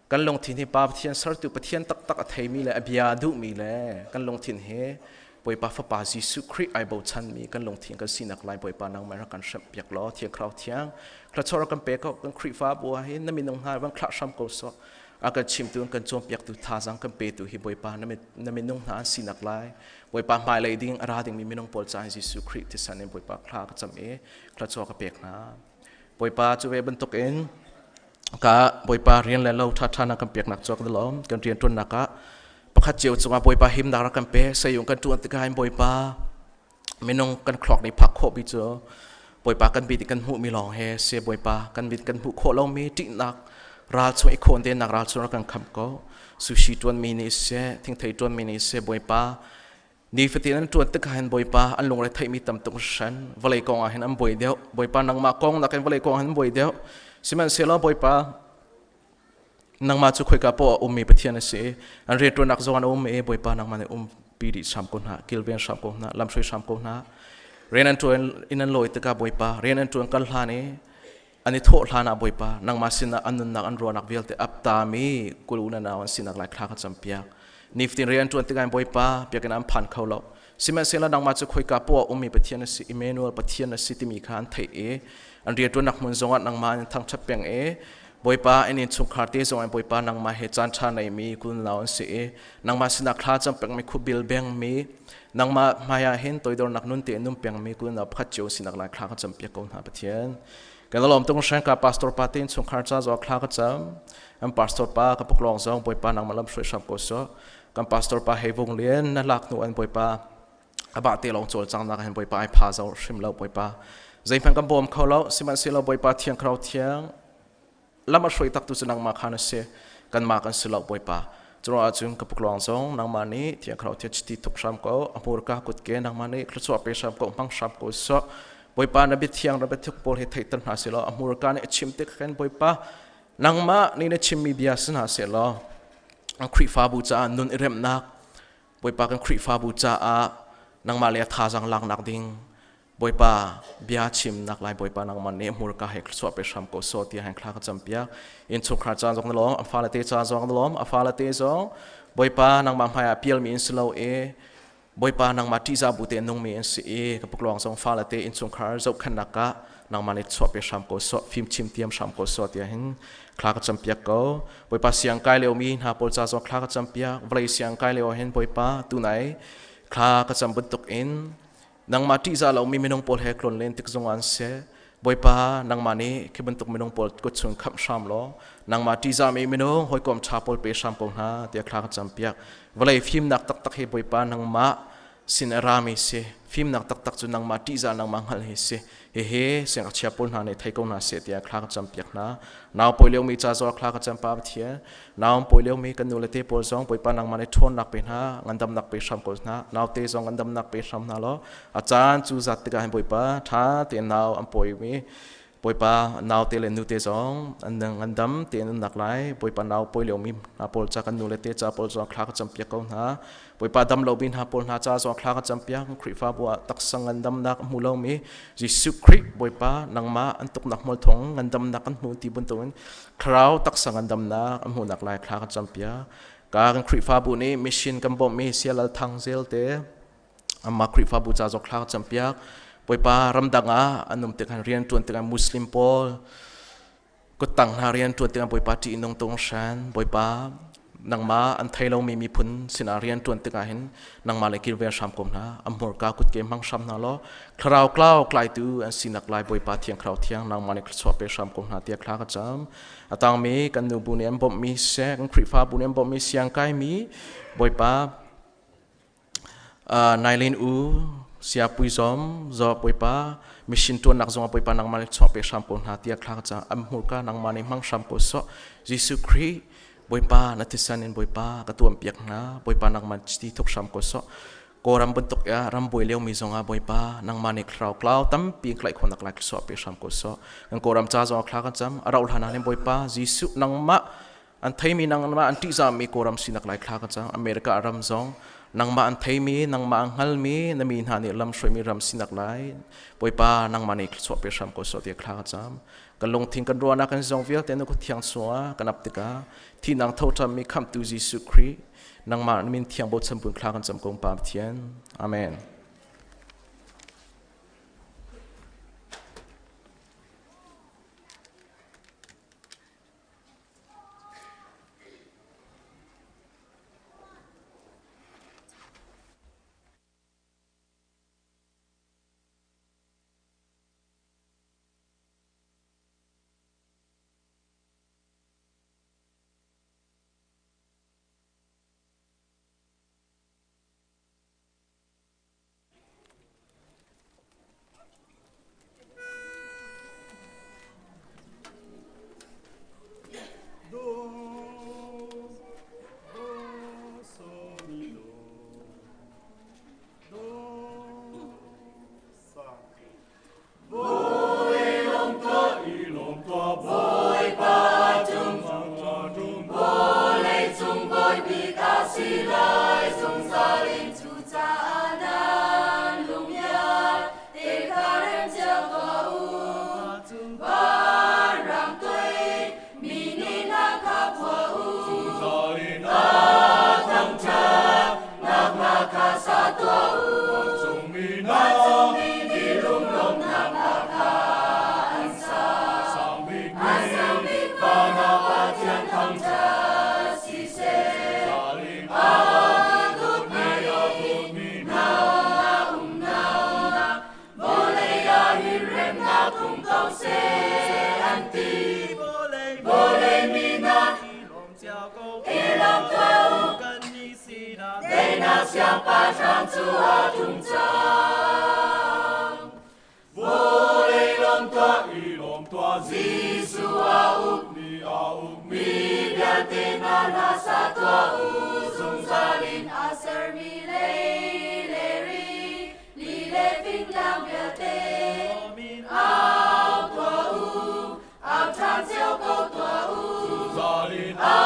kan lungthin hi Pa Pathian sertu Pathian taktak a theimi le a bia duhmi le kan lungthin hi Bawipa Fapa Jesuh Khrih ai bochanmi kan lungthin kan sinak lai Bawipa nangmah rak kan hremh piak law Thiang Thlarau thiang thluachuah rak kan pe ko. Kan Khrihfabu ah hin na minung hna van thlah hram ko sawh. A kan chimtu kan cawnpiaktu thazaang kan petu hi Bawipa na minung hna an sinak lai Bawipa hmailei ding a ra dingmi minung pawl caah Jesuh Khrih thisen in Bawipa thla ka cam i thluachuah ka pek hna. Bawipa cu ve bantukin ka Bawipa rian le lo ṭhaṭha na kan peknak cu kan lawm. Kan rian ṭuannak ah pakhat cio cungah Bawipa himnak rak kan pe. Sayung kan ṭuan tikah hin Bawipa minung kan thluak nih phak khawh mi cu Bawipa kan bit kan hmuh mi lawng he se. Bawipa kan mit kan hmuh khawh lomi ṭihnak ral chung i khawn dennak ral chung rak kan khamh ko. Sushi ṭuan mi nih seh, thingthei ṭuan mi nih seh, Bawipa nifatin an ṭuan tikah hin Bawipa an lungre theihmi tam tuk hran vawlei kong ah hin an buai deuh. Bawipa nangmah kong nakin vawlei kong hin buai deuh. Sihmanhsehlaw Bawipa nangmah cu khoika poah a ummi Pathian a si i an rianṭuannak zong an um i Bawipa nangmah nih umpi dih hram ko hna, kilven hram ko hna, lamhruai hram ko hna. Rian an ṭuan in an lawi tikah Bawipa rian an ṭuan kal hlan i an i thawh hlan ah Bawipa nangmah sinah an nunnak an ruahnak vialte aptami kul u na nau an sinak lai thla ka campiak. Nifatin rian ṭuan tikah Bawipa biakinn an phan kho lo. Sihmanhsehlaw nangmah cu khoika poah ummi Pathian a si, Emmanuel Pathian a si timi kha an theih i an rianṭuannak hmun zongah nangmah an thangṭhat peng i Bawipa an innchungkhar te zong in Bawipa nangmah he caan ṭha neimi kunlau an si i nangmah sinah thla cam pengmi khubil bengmi nangmah hmaiah hin toidornak nun te num pengmi kunlau pakhat cio sinak lai thla ka campiak ko hna Pathian. Kan lawm tung hrang ka pastor pa te innchungkhar ca zong thla ka cam. An pastor pa ka puklong zong Bawipa nangmah lam hruai hram ko sawh. Kan pastor pa hei vung lian na lak hnu an Bawipa abah te lawng cawl cang nak hin Bawipa ai pha zo hrim lo. Bawipa zeihmanh kan bawm kho lo. Sihmanhsehlaw Bawipa Thiang Thlarau thiang lam a hruai tak tu cu nangmah khan a si, kanmah kan si lo Bawipa. Curuang ahcun ka pukluang zong nangmah nih Thiang Thlarau thiang chiti tuk hram ko, a hmurka kutke nangmah nih thluachuah pe hram ko, hmang hram ko sawh. Bawipa na biathiang na biathuk pawl hi theihter hna seh law a hmurka nih a chim tik khan Bawipa nangmah nih na chimmi bia si hna seh law Khrihfabu caah nun i remnak Bawipa kan Khrihfabu caah nangmah le thazaang laknak ding Bawipa bia chimnak lai Bawipa nangmah nih hmurka he thluachuah pe hram ko sawh tiah heng thla ka campiak. Innchungkhar ca zong na lawm, a fale te ca zong na lawm. A fale te zong Bawipa nangmah hmai ah pialmi in si lo i Bawipa nangmah ṭihzah bu te nungmi an si i ka puklawng zong fale te innchungkhar zohkhenhnak ah nangmah nih chuah pe hram ko sawh, fim chim tiam hram ko sawh tiah hin thla ka campiak ko. Bawipa siang kai lio mi hna pawl ca zong thla ka campiak. Vawlei siang kai lio hin Bawipa tunai thla ka cam bantuk in nangmah ṭihzah lomi minung pawl he tlon len tik zong an si. Bawipa nangmah nih khi bantuk minung pawl kut chung khamh hram law nangmah ṭihzahmi minung hawikom ṭha pawl pe hram ko hna tiah thla ka campiak. Vawlei fimnak taktak hi Bawipa nangmah sin a rami si. Fimnak taktak cu nangmah ṭihzah nangmah hngalh hi si. Hihi siangngakchia pawl hna nih thei ko hna seh tiah thla ka campiak hna. Nau pawi liomi ca zong thla ka cam pa Pathian. Nau pawi liomi kan nu le te pawl zong Bawipa nangmah nih ṭhawnnak pe hna, ngandamnak pe hram ko hna. Naute zong ngandamnak pe hram hna law a caan cu zat tikah hin Bawipa ṭha tein nau an pawimi Bawipa naute le nute zong an ngandam tein an nak lai. Bawipa nau pawi liomi hna pawl ca kan nu le te ca pawl zong thla ka campiak ko hna. Bawipa dam lomi hna pawl hna ca zong thla ka campiak. Khrihfabu ah taksa ngandamnak a hmu lomi Jesuh Khrih Bawipa nangmah an tuknak hmual thawng ngandamnak kan hmu ti bantukin thlarau taksa ngandamnak an hmuhnak lai thla ka campiak. Ka kan Khrihfabu nih mission kan bawmhmi Sialal Thang Zel te Amah Khrihfabu ca zong thla ka campiak. Bawipa ramdang ah an um tikah rian ṭuan tikah Muslim pawl kuttang hna rian ṭuan tikah Bawipa ṭih nung tung hran. Bawipa nangmah an thei lomi miphun sinah rian ṭuan tikah hin nangmah le kilven hram ko hna. A hmurka kutke hmang hram hna law thlarau klau klaitu an sinak lai Bawipa thiang thlarau thiang nangmah nih thluachuah pe hram ko hna tiah thla ka cam. A tangmi kan nu bu nih an bawmhmi seh, kan Khrihfabu nih an bawmhmi siang kaimi Bawipa Nailin u siapui zom zo Bawipa mission tuannak zongah Bawipa nangmah nih chuah pe hram ko hna tiah thla ka cam am hmurka nangmah nih hmang hram ko sawh Jesuh Khrih Bawipa na thisen in Bawipa ka tuam piak hna Bawipa nangmah ti thuk hram ko sawh Kawlram bantuk ya ram buai lio mi zongah Bawipa nangmah nih thlarau klau tampi tlaih khawhnak lai suah pe hram ko sawh kan Kawlram ca zongah thla kan cam a rauh hlan ah hin Bawipa Jesuh nangmah An theimi nangmah an ṭihzahmi Kawlram sinak lai thla ka cang. America ram zong nangmah an theimi, nangmah an hngalmi, na mi hna nih lam hruaimi ram sinak lai. Bawipa nangmah nih thluachuah pe hram ko sawh tiah thla ka cam. Kan lungthin kan ruahnak kan zong vialte na kut thiang chungah kan ap tikah thihnak tho ṭhammi khamhtu Jesuh Khrih nangmah na min thiang bochan buin thla kan cam ko Pa Pathian. Amen. Siangpahrang cu a tlung cang. Vawlei lawm tuah i lawm tuah Jesuh a uk mi a uk mi vialte hna hla sa tuah u zungzal in a sermi lei le ri li le fingtlang vialte au tuah u au ṭhan cio ko tuah u zungzal in a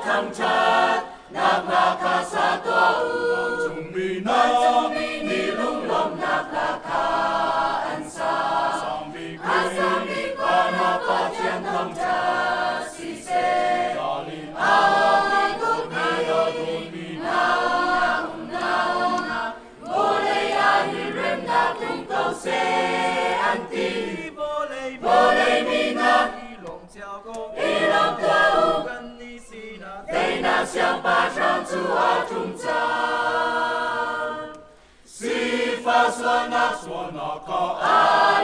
thangṭhat nak hla kha sa tuah u vancungmi hna nih lunglawmhnak hla kha an sa a sang bik van ah Pathian thangṭhat siseh a dawtmi hna umnak vawlei ah hin remnak tlung ko seh an ti vawlei mi hna i lawm tuah u teinak siangpahrang cu a tlung cang. Khrihfa sualnak sualnak kha a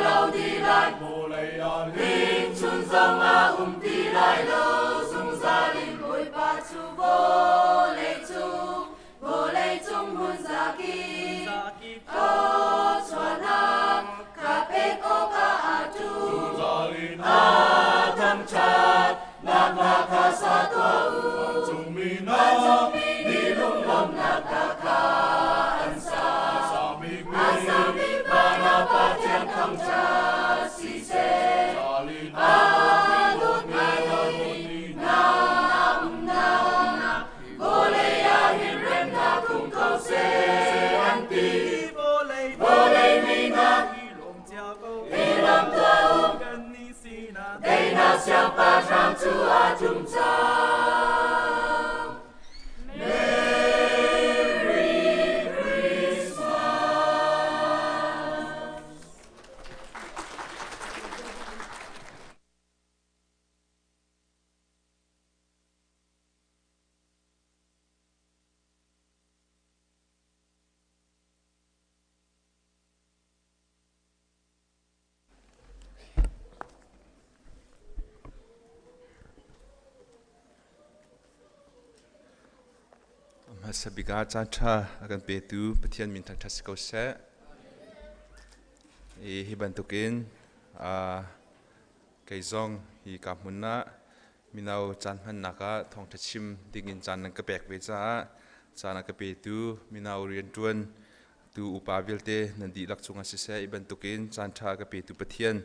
lo dih lai. Vawlei ah hling chun zong a um ti lai lo zungzal in Bawipa cu vawlei cung vawlei cung hmun zakip thawchuahnak kha pek awkah a ṭum. Zungzal in a thangṭhat nak hla kha sa tuah u. Vancungmi hna nih lunglawmhnak hla kha an sa. A sami van ah Pathian thangṭhat siseh. A dawtmi na umnak vawlei ah hin remnak um ko seh an ti. Vawlei mi hna i lawm tuah u. Daihnak siangpahrang cu a tlung cang. Merry Christmas. Hmasa bik ah caanṭha a kan petu Pathian min thangṭhat si ko seh. I hi bantukin kei zong hi ka hmun ah mino caan hmannak ah thawngṭha chim dingin caan nan ka pek ve caah caan a ka petu mino rianṭuan tu upa vialte nan dihlak cungah siseh i bantukin caan ṭha ka petu Pathian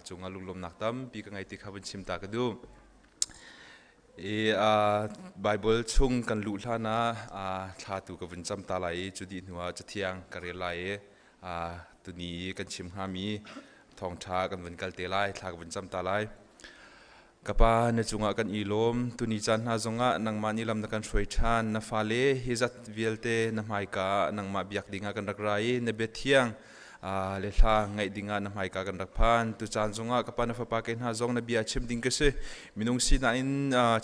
cungah lunglawmnak tampi ka ngei ti kha vun chim ta ka duh. I Bible chung kan luh hlan ah thla tu ka vun cam ta lai i cu dih hnuah cathiang ka rel lai i tuni i kan chim hngami thawngṭha kan vun kal te lai thla ka vun cam ta lai. Ka Pa, na cungah kan i lawm. Tuni caan hna zongah nangmah nih lam na kan hruai ṭhan. Na fale hi zat vialte na hmaika ah nangmah biak dingah kan rak ra i na bia thiang le hla ngaih dingah na hmaika kan rak phan. Tu caan zongah ka Pa na fapa ke hna zong na bia chim ding ka si. Minung sinak in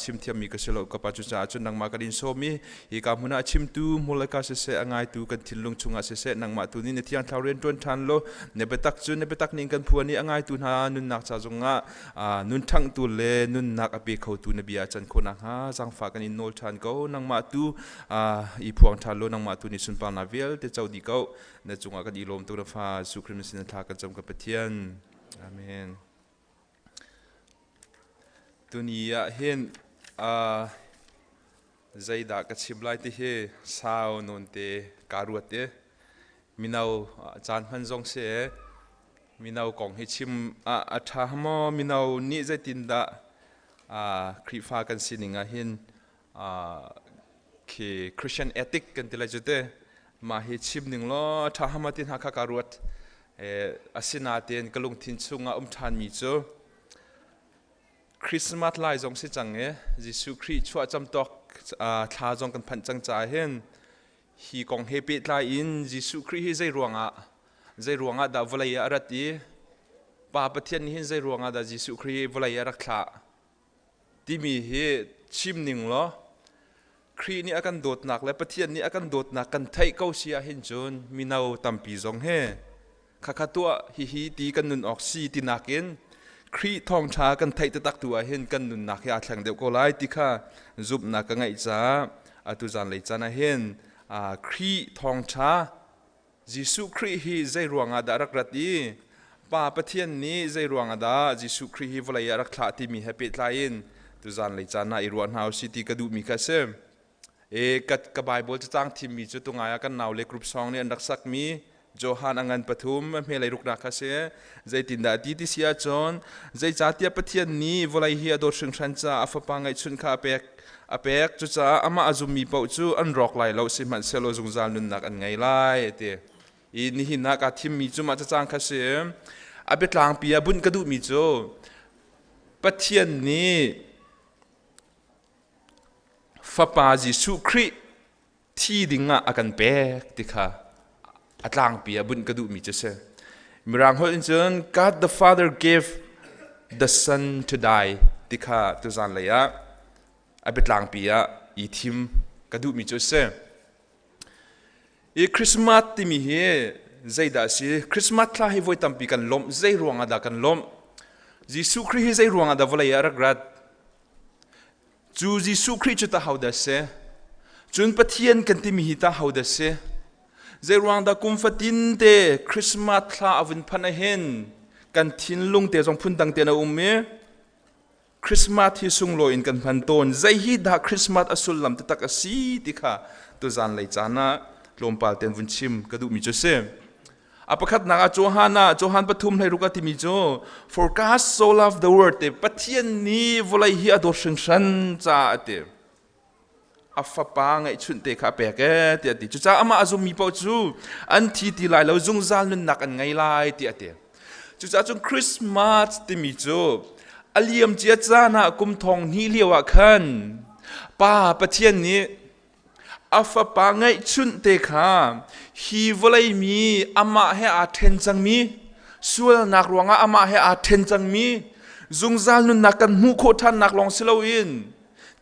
chim thiammi ka si lo. Ka Pa cucaah cun nangmah kan in sawm i hika hmun ah chimtu hmurleka siseh a ngaitu kan thinlung chungah siseh nangmah tu nih na thiang thlarau rian ṭuan ṭhan law na biatak cu na biatak ning kan phuan i a ngaitu hna nunnak ca zongah nun ṭhanghtu le nunnak a pe khotu na bia can khawh nakhnga zaangfah kan in nawl ṭhan ko. Nangmah tu i phuang ṭhan law nangmah tu nih sunparnak vialte co dih ko. Na cungah kan i lawm tuk na fa Jesuh Khrist sin thla kan cam ka Pathian. Amen. Tuni ah hin zeidah ka chim lai ti hi sau nawn te kaa ruat i mino caan hman zong si Mino kong hi chim ah a ṭha maw? Mino nih zeitindah Khrihfa kan sining ah hin khi Christian ethic kan ti lai cu te mah hi chim ning law a ṭha hama ti hna kha ka ruat. Asinain ka lungthin chungah um ṭhanmi cu Christmas lai zong si cang i Jesuh Khrih chuah camtawk thla zong kan phanh cang caah hin Hi kong he pehtlai in Jesuh Khrih hi zei ruangah zei ruangah dah vawlei ah a rat i Pa Pathian nih hin zei ruangah dah Jesuh Khrih hi vawlei ah rak thlah timi hi chim ning law Khrih nih a kan dawtnak le Pathian nih a kan dawtnak kan theih ko si ahhin cun mino tampi zong he khakha tuah hihi ti kan nun awk si ti nakin Khrih thawngṭha kan theih taktak tu ahhin kan nunnak hi aa thleng deuh ko lai ti kha zumhnak ka ngeih caah atu zanlei caan ahhin Khrih thawngṭha Jesuh Khrih hi zei ruangah dah rak rat i Pa Pathian nih zei ruangah dah Jesuh Khrih hi vawlei ah rak thlah timi he pehtlai in tu zanlei caan ah i ruah hna usih ti ka duhmi kha a si. E ka, ka Bible cacang thimmi cu tungai ah kan naule group song nih an rak sakmi Johan a ngan pathum a hmelei ruknak kha si. Zeitindah a ti ti si ahcun zeicahtiah Pathian nih vawlei hi a dawt hringhran caah a fapa ngeihchun kha a pek a pek cucaah amah a zummi paoh cu an rawk lai lo sihmanhsehlaw zungzal nunnak an ngei lai a ti. I nihin ah kaa thimmi cu mah cacang kha si. A biatlangpi ah bunh ka duhmi cu Pathian nih Fapa Jesuh Khrih thi dingah a kan pek ti kha a tlangpi ah bunh ka duhmi cu si. Mirang holh in cun God the Father gave the Son to die ti kha tuzan lei ah a biatlangpi ah i thim ka duhmi cu si. I Christmas timi hi Zeidah a si? Christmas thla hi voi tampi kan lawmh. Zei ruang ah dah kan lawmh? Jesuh Khrih hi zei ruang ah dah vawlei ah a rak rat? Cu Jesuh Khrih cu tah hodah a si? Cun Pathian kan timi hi tah hodah a si? Zei ruang dah kum fatin te Christmas thla a vun phanh ahhin kan thinlung te zong phundang tein a um i Christmas hi sunglawi in kan hman tawn. Zei hi dah Christmas a sullam taktak a si ti kha tuzan lei caan ah tlawmpal tein vun chim ka duhmi cu a si. A pakhatnak ah Johan ah Johan pathum hlei ruk a timi cu For God so loved the world te Pathian nih vawlei hi a dawt hringhran caah a ti. A fapa ngeihchunh te kha a pek ee tiah a ti. Cucaah amah a zummi paoh cu an thi ti lai lo zungzal nunnak an ngei lai tiah a ti. Cucaah cun Christmas timi cu a liamcia caan ah kum thong hnih lio ah khan Pa Pathian nih A fapa ngeihchunh te kha hi vawlei mi amah he aa ṭhen cangmi, sualnak ruangah amah he aa ṭhen cangmi, zungzal nunnak kan hmuh khawh ṭhannak lawng si loin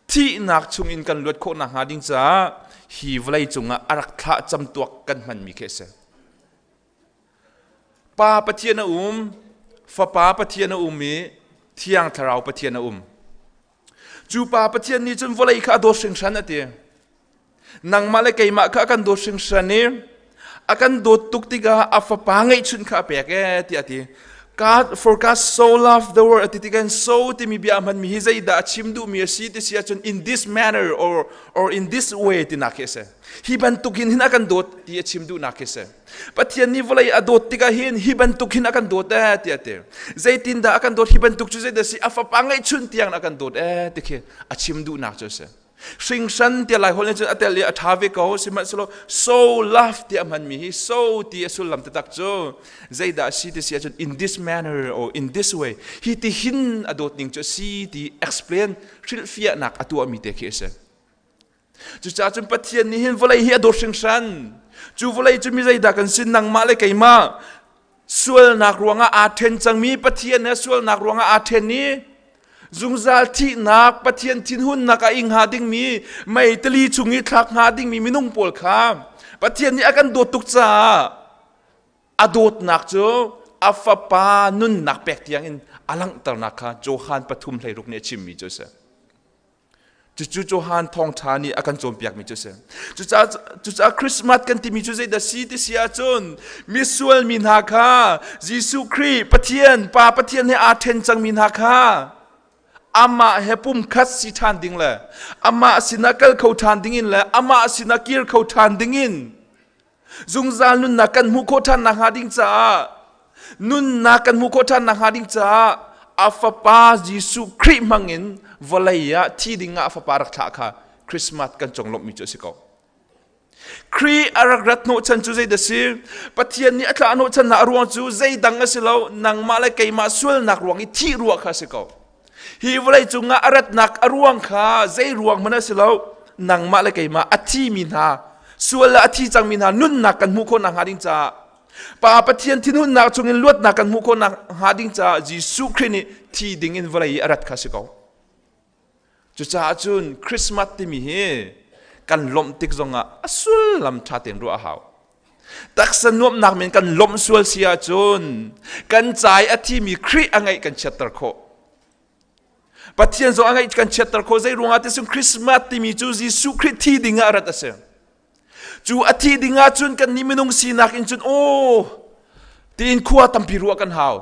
thihnak chungin kan luat khawh nakhnga ding caah hi vawlei cungah a rak thlah camtuak kan hmanmi khi a si. Pa Pathian a um, Fapa Pathian a um i Thiang Thlarau Pathian a um. Cu pa Pathian nih cun vawlei kha a dawt hringhran a ti. Nangmah le keimah kha a kan dawt hringhran i a kan dawt tuk tikah a fapa ngeihchun kha a pek ee tiah a ti. God, for God so loved the world a ti tikah so timi bia a hmanmi hi zeidah a chim duhmi a si ti si ahcun in this manner or, or in this way tinak khi a si. Hi bantuk hin hin a kan dawt ti a chim duhnak khi a si. Pathian nih vawlei a dawt tikah hin hi bantuk hin a kan dawt ee tiah a ti. Zeitindah a kan dawt hi bantuk cu zeidah si a fapa ngeihchun tiang a kan dawt ee ti khi a chim duhnak cu a si. Hringhran tiah Laiholh nih cun a tel i a ṭha ve ko sihmanhsehlaw so love tiah a hmanmi hi so ti a sullam taktak cu zeidah a si ti si ahcun in this manner or in this way hi ti hin a dawt ning cu a si ti explain hrilhfiahnak a tuahmi te khi a si. Cucaah cun Pathian nih hin vawlei hi a dawt hringhran. Cu vawlei cu mi zeidah kan si nangmah le keimah sualnak ruangah aa ṭhen cangmi Pathian he sualnak ruangah aa ṭhen i zungzal thihnak Pathian thinhunnak a ing hnga dingmi mei tili chung i thlak hnga dingmi minung pawl kha Pathian nih a kan dawt tuk caah a dawtnak cu a fapa nunnak pek tiangin a langhternak kha Johan pathum hleiruk nih a chimmi cu a si. Cucu Johan thawngṭha nih a kan cawnpiakmi cu a si. Cucaah, cucaah Christmas kan timi cu zeidah si ti si ahcun misual mi hna kha Jesuh Khrih Pathian Pa Pathian he aa ṭhen cangmi hna kha amah he pumkhat si ṭhan ding le amah sinah kal kho ṭhan dingin le amah sinah kir kho ṭhan dingin Zungzal nunnak kan hmuh khawh ṭhan nakhnga ding caah nunnak kan hmuh khawh ṭhan nakhnga ding caah a fapa Jesuh Khrih hmangin vawlei ah thi ding ah a fapa rak thlah kha Christmas kan conglawmhmi cu a si ko. Khrih a rak rat hnawhchan cu zeidah si? Pathian nih a thlah hnawhchan a ruang cu zeidang a si lo, nangmah le keimah sualnak ruang i thih ruah kha a si ko. Hi vawlei cungah a ratnak a ruang kha zei ruang hmanh a si lo, nangmah le keimah a thimi hna, sual le a thi cangmi hna nunnak kan hmuh khawh nakhnga ding caah Pa Pathian thinhunnak chungin luatnak kan hmuh khawh nakhnga ding caah Jesuh Khrih nih thi ding in vawlei i a rat kha si ko. Cucaah cun Christmas timi hi kan lawmh tik zongah a sullam ṭha tein ruah a hau. Taksa nuamhnak men kan lawmh sual si ahcun kan ca i a thimi Khrih a ngeih kan chiatter khawh. Pathian zong a ngeih kan chiatter khawh zei ruangah ti cun Christmas timi cu Jesuh Khrih thi ding ah a rat a si. Cu a thi ding ah cun kan nih minung sinak in cun aw tiin khua tampi ruah kan hau.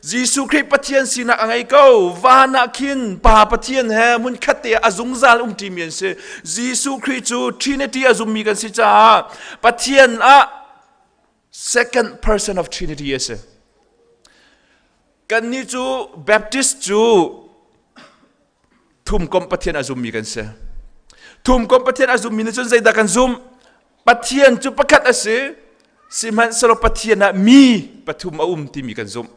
Jesuh Khrih Pathian sinak a ngei ko. Van ah khin Pa Pathian he hmun khat te a zungzal umṭimi an si. Jesuh Khrih cu Trinity a zummi kan si caah Pathian ah second person of Trinity a si. Kannih cu Baptist cu thumkomh Pathian a zummi kan si. Thumkomh Pathian a zummi nih cun zeidah kan zumh? Pathian cu pakhat a si, sihmanhsehlaw Pathian ah mi pathum a um timi kan zumh.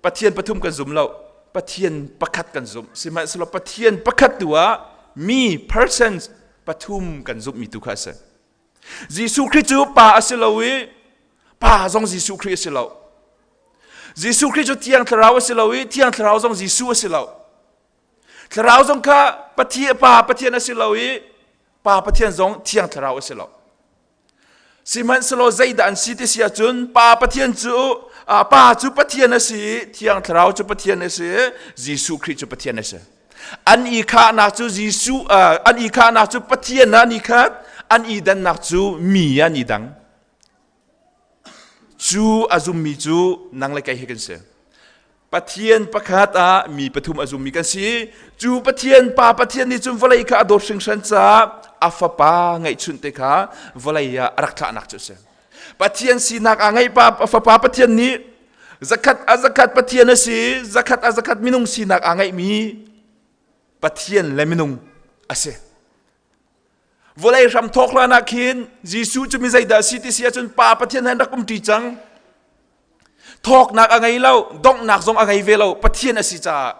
Pathian pathum kan zum lo, Pathian pakhat kan zumh. Sihmanhsehlaw Pathian pakhat tu ah mi persons pathum kan zumhmi tu kha a si. Jesuh Khrih cu pa a si lo i pa zong Jesuh Khrih a si lo. Jesuh Khrih cu Thiang Thlarau a si lo i Thiang Thlarau zong Jesuh a si lo. Thlarau zong kha Pathian pa Pathian a si lo i Pa Pathian zong Thiang Thlarau a si lo. Sihmanhsehlaw zeidah an si ti si ahcun Pa Pathian cu Pa cu Pathian a si, Thiang Thlarau cu Pathian a si, Jesuh Khrih cu Pathian a si. An i khahnak cu Jesuh an i khahnak cu Pathian an i khat, an i dannak cu mi an i dang. Cu a zummi cu nang le kei he kan si. Pathian pakhat ah mi pathum a zummi kan si. Cu Pathian Pa Pathian nih cun vawlei kha a dawt hringhran caah a fapa ngeihchunh te kha vawlei ah a rak thlahnak cu a si. Pathian sinak aa ngeih pa fapa Pathian nih zakhat a zakhat Pathian a si, zakhat a zakhat minung sinak aa ngeihmi Pathian le minung a si. Vawlei hram thawk hlan ah khin Jesuh cu mi zeidah a si ti si ahcun Pa Pathian he an rak umṭi cang. Thawknak a ngei lo, donghnak zong a ngei ve lo, Pathian a si caah.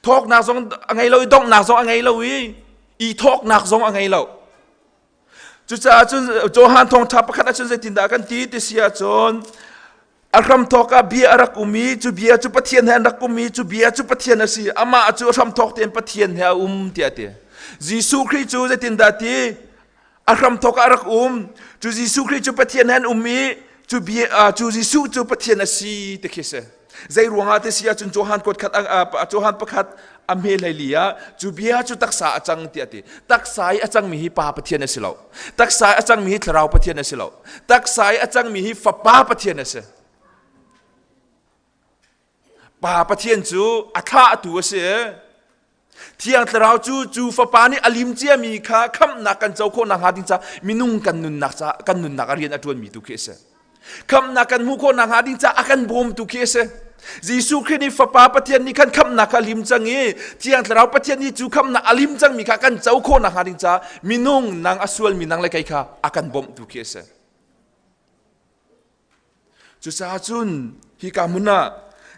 Thawknak zong a ngei lo i donghnak zong a ngei lo i i thawknak zong a ngei lo. Cucaah cun Johan thawngṭha pakhat ahcun zeitindah kan ti ti si ahcun A hramthawk ah bia a rak um i cu bia cu Pathian he an rak um i cu bia cu Pathian a si. Amah cu a hramthawk tein Pathian he a um tiah a ti. Jesuh Khrih cu zeitindah a ti? A hramthawk ah a rak um. Cu Jesuh Khrih cu Pathian he an um i cu bia cu Jesuh cu Pathian a si ti khi si. Zei ruangah ti si ahcun Johan kuat khat Johan pakhat a hme hleili ah cu bia cu taksa a cang tiah a ti. Taksa i a cangmi hi Pa Pathian a si lo. Taksa i a cangmi hi Thlarau Pathian a si lo. Taksa i a cangmi hi Fapa Pathian a si. Pa Pathian cu a thlahtu a si. Thiang Thlarau cu cu Fapa nih a lim ciami kha khamhnak kan co khawh nakhnga ding ca minung kan nunnak ca kan nunnak a rian a ṭuanmi tu khi a si. Khamhnak kan hmuh khawh nakhnga ding ca a kan bawmtu khi a si. Jesuh Khrih nih Fapa Pathian nih khan khamhnak kha a lim cang i Thiang Thlarau Pathian nih cu khamhnak a lim cangmi kha kan co khawh nakhnga ding ca minung nang a sualmi nang le kei kha a kan bawmhtu khi a si. Cucaah cun hika hmun ah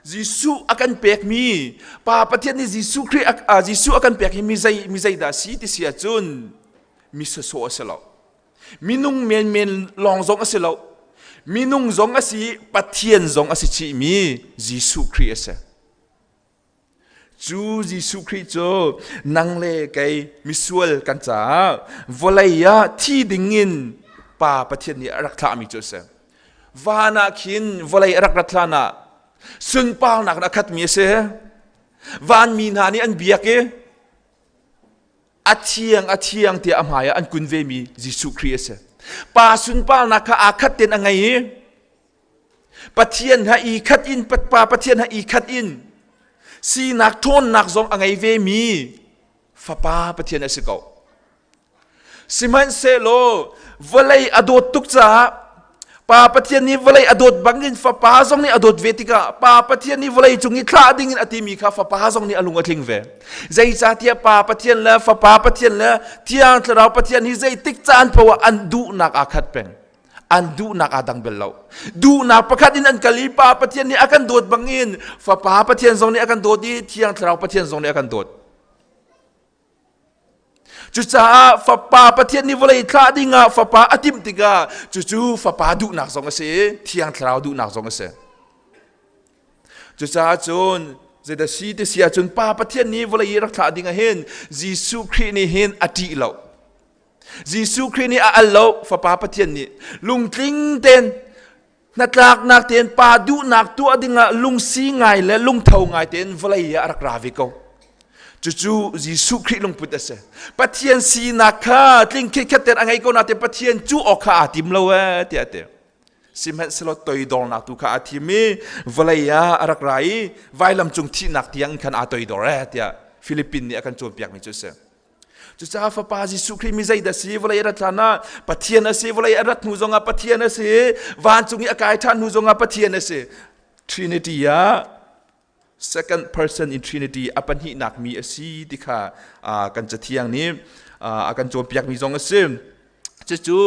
Jesuh a kan pekmi Pa Pathian nih Jesuh Khrih Jesuh a kan pek hi mi zei mi zeidah a si ti si ahcun mi sawsawh a si lo. Minung menmen lawng zong a si lo. Minung zong a si, Pathian zong a si chihmi Jesuh Khrih a si. Cu Jesuh Khrih cu nang le kei misual kan caah vawlei ah thi dingin Pa Pathian nih a rak thlahmi cu a si. Van ah khin vawlei a rak rat hlan ah sunparnak in a khatmi a si. Vanmi hna nih an biak i a thiang a thiang tiah a hmai ah an kun vemi Jesuh Khrih a si. Pa sunparnak kha aa khat tein a ngei i Pathian ha i khat in Pa Pathian ha i khat in sinak ṭhawnnak zong a ngei ve mi Fapa Pathian a si ko. Sihmanhsehlaw vawlei a dawt tuk caah Pa Pathian nih vawlei a dawt bangin Fapa zong nih a dawt ve tikah Pa Pathian nih vawlei cung i thlah dingin a timi kha Fapa zong nih a lung a tling ve. Zeicahtiah Pa Pathian le Fapa Pathian le Thiang Thlarau Pathian hi zeitik caan paoh ah an duhnak aa khat peng. An duhnak aa dang bel lo. Duhnak pakhat in an kal i Pa Pathian nih a kan dawt bangin Fapa Pathian zong nih a kan dawt i Thiang Thlarau Pathian zong nih a kan dawt. Cucaah Fapa Pathian nih vawlei thlah dingah Fapa a timh tikah cucu Fapa duhnak zong a si i Thiang Thlarau duhnak zong a si. Cucaah cun zeidah si ti si ahcun Pa Pathian nih vawlei i rak thlah ding ah hin Jesuh Khrih nih hin a ṭih lo. Jesuh Khrih nih a al lo Fapa Pathian nih lungtling tein hnatlaknak tein pa duhnak tuah dingah lungsi ngai le lungtho ngai tein vawlei ah a rak ra ve ko. Cucu Jesuh Khrih lungput a si. Pathian sinak kha tling khitkhat tein a ngei ko nain Pathian cu awk kha aa tim lo ee tiah a ti. Sihmanhsehlaw toidornak tu kha aa thim i vawlei ah a rak ra i vailam cung thihnak tiang khan aa toidor ee tiah Philippine nih a kan cawnpiakmi cu a si. Cucaah Fapa Jesuh Khrih mi zeidah si vawlei a rat hlan ah Pathian a si vawlei a rat hnu zongah Pathian a si vancung i a kai ṭhan hnu zongah Pathian a si Trinity ah second person in Trinity a pahnihnak mi a si ti kha kan cathiang nih a kan cawnpiakmi zong a si cucu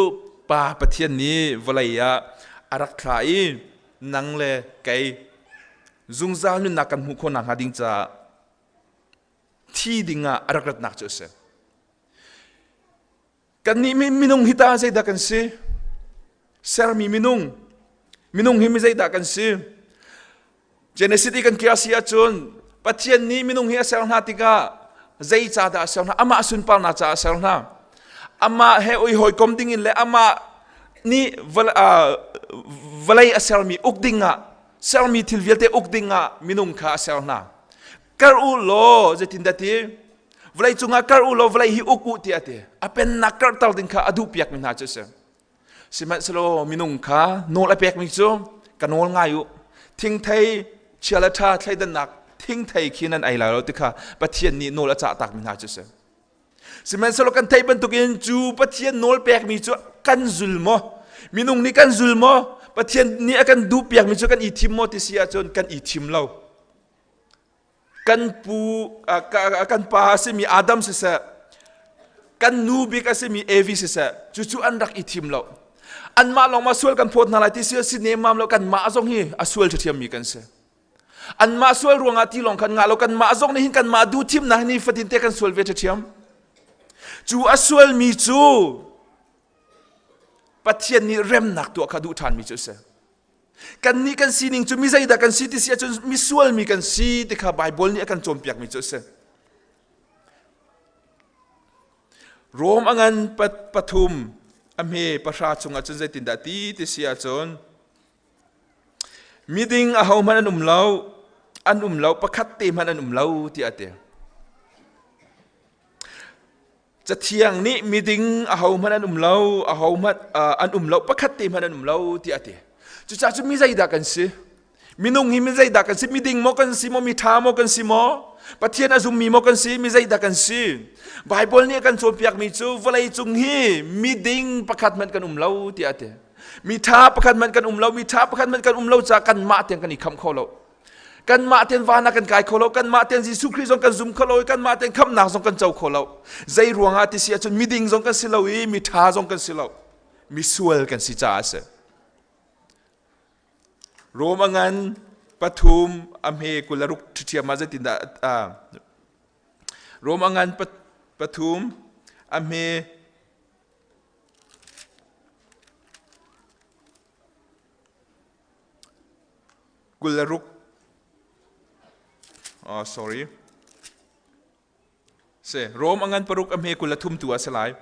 Pa Pathian nih vawlei ah a rak thlah i nang le kei zungzal nunnak kan hmuh khawh nakhnga ding caah thi dingah a rak ratnak cu a si. Kannih minung hi ta zeidah kan si? Sermi minung. Minung hi mi zeidah kan si? Genesis i kan kir si ahcun Pathian nih minung hi a ser hna tikah zei ca dah a ser hna? Amah sunparnak caah a ser hna. Amah he oi hawikom dingin le amah nih vawlei a sermi uk ding ah sermi thil vialte uk ding ah minung kha a ser hna. Kar u law zeitindah ti vawlei cungah kar u law vawlei hi uk u tiah a ti. A pennak karhter ding kha a duhpiakmi hna cu a si. Sihmanhsehlaw minung kha nawl a pekmi cu ka nawl ngai u. Thingthei chia le ṭha thleidannak thingthei khi nan ei lai lo ti kha Pathian nih nawl a cah takmi hna cu a si. Sihmanhsehlaw kan theih bantukin cu Pathian nawl pekmi cu kan zul maw? Minung nih kan zul maw? Pathian nih a kan duhpiakmi cu kan i thim maw ti si ahcun kan i thim lo. Kan pu kan pa a simi Adam siseh, kan nu bik a simi Evi siseh, cucu an rak i thim lo. Anmah lawng ma sual kan phawt hna lai ti si si nemmam lo kanmah zong hi a sual ṭhiammi kan si. Anmah sual ruangah ti lawng kan ngah lo kanmah zong nih hin kanmah duh thimnak ni fatin te kan sual ve ṭhiam. Cu a sualmi cu Pathian nih remnak tuah kha duh ṭhanmi cu a si. Kannih kan sining cu mi zeidah kan si ti si ahcun misual mi kan si ti kha Baibal nih a kan cawnpiakmi cu a si. Rom a ngan pathum a hme pahra chungah cun zeitindah ti ti si ahcun miding ahohmanh an um lo an um lo pakhat te hmanh an um lo tiah a ti. Cathiang nih miding ahohmanh an um lo, ahohmanh an um lo, pakhat te hmanh an um lo tiah a ti. Cucaah cu mi zeidah kan si? Minung hi mi zeidah kan si? Miding maw kan si maw? Mi ṭha maw kan si maw? Pathian a zummi maw kan si? Mi zeidah kan si? Baibal nih a kan cawnpiakmi cu vawlei cung hi miding pakhat hmanh kan um lo tiah a ti. Mi ṭha pakhat hmanh kan um lo, mi ṭha pakhat hmanh kan um lo caah kanmah tiang kan i khamh kho lo. Kanmah ten van ah kan kai kho lo, kanmah ten Jesuh Khrih zong kan zum kho lo i kanmah ten khamhnak zong kan co kho lo. Zei ruangah ti si ahcun miding zong kan si lo i miṭha zong kan si lo. Misual kan si caah a si. Rom a ngan pathum a hme 26 ṭhiṭhiam ah zeitindah Rom a ngan pathum a hme 26 oh, sorry si Rom a ngan paruk a hme 23 tu ah si lai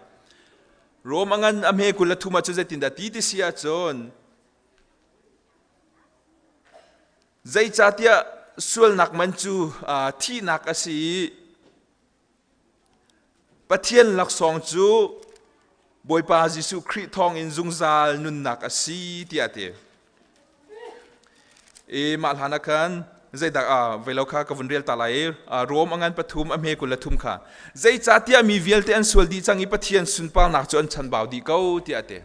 Rom a ngan a hme 23 ah cu zeitindah ti ti si ahcun zeicahtiah sualnak man cu thihnak a si i Pathian laksawng cu Bawipa Jesuh Khrih thawngin zungzal nunnak a si tiah a ti. I mah hlan ah khan zeidah ah veilo kha ka vun rel ta lai i Rom a ngan pathum a hme 23 kha zeicahtiah mi vialte an sual dih cang i Pathian sunparnak cu an chanbau dih ko tiah a ti.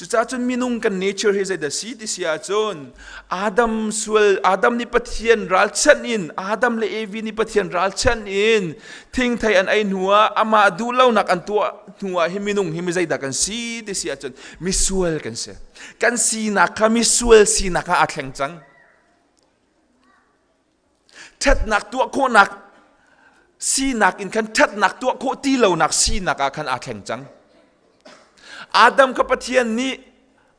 Cucaah cun minung kan nature hi zeidah si ti si ahcun Adam sual Adam nih Pathian ralchanh in Adam le Evi nih Pathian ralchanh in thingthei an ei hnu ah amah duhlonak an tuah hnu ah hi minung hi mi zeidah kan si ti si ahcun misual kan si. Kan sinak kha misual sinak ah aa thleng cang. Ṭhatnak tuah khawhnak sinak in khan ṭhatnak tuah khawh ti lonak sinak ah khan aa thleng cang. Adam kha Pathian nih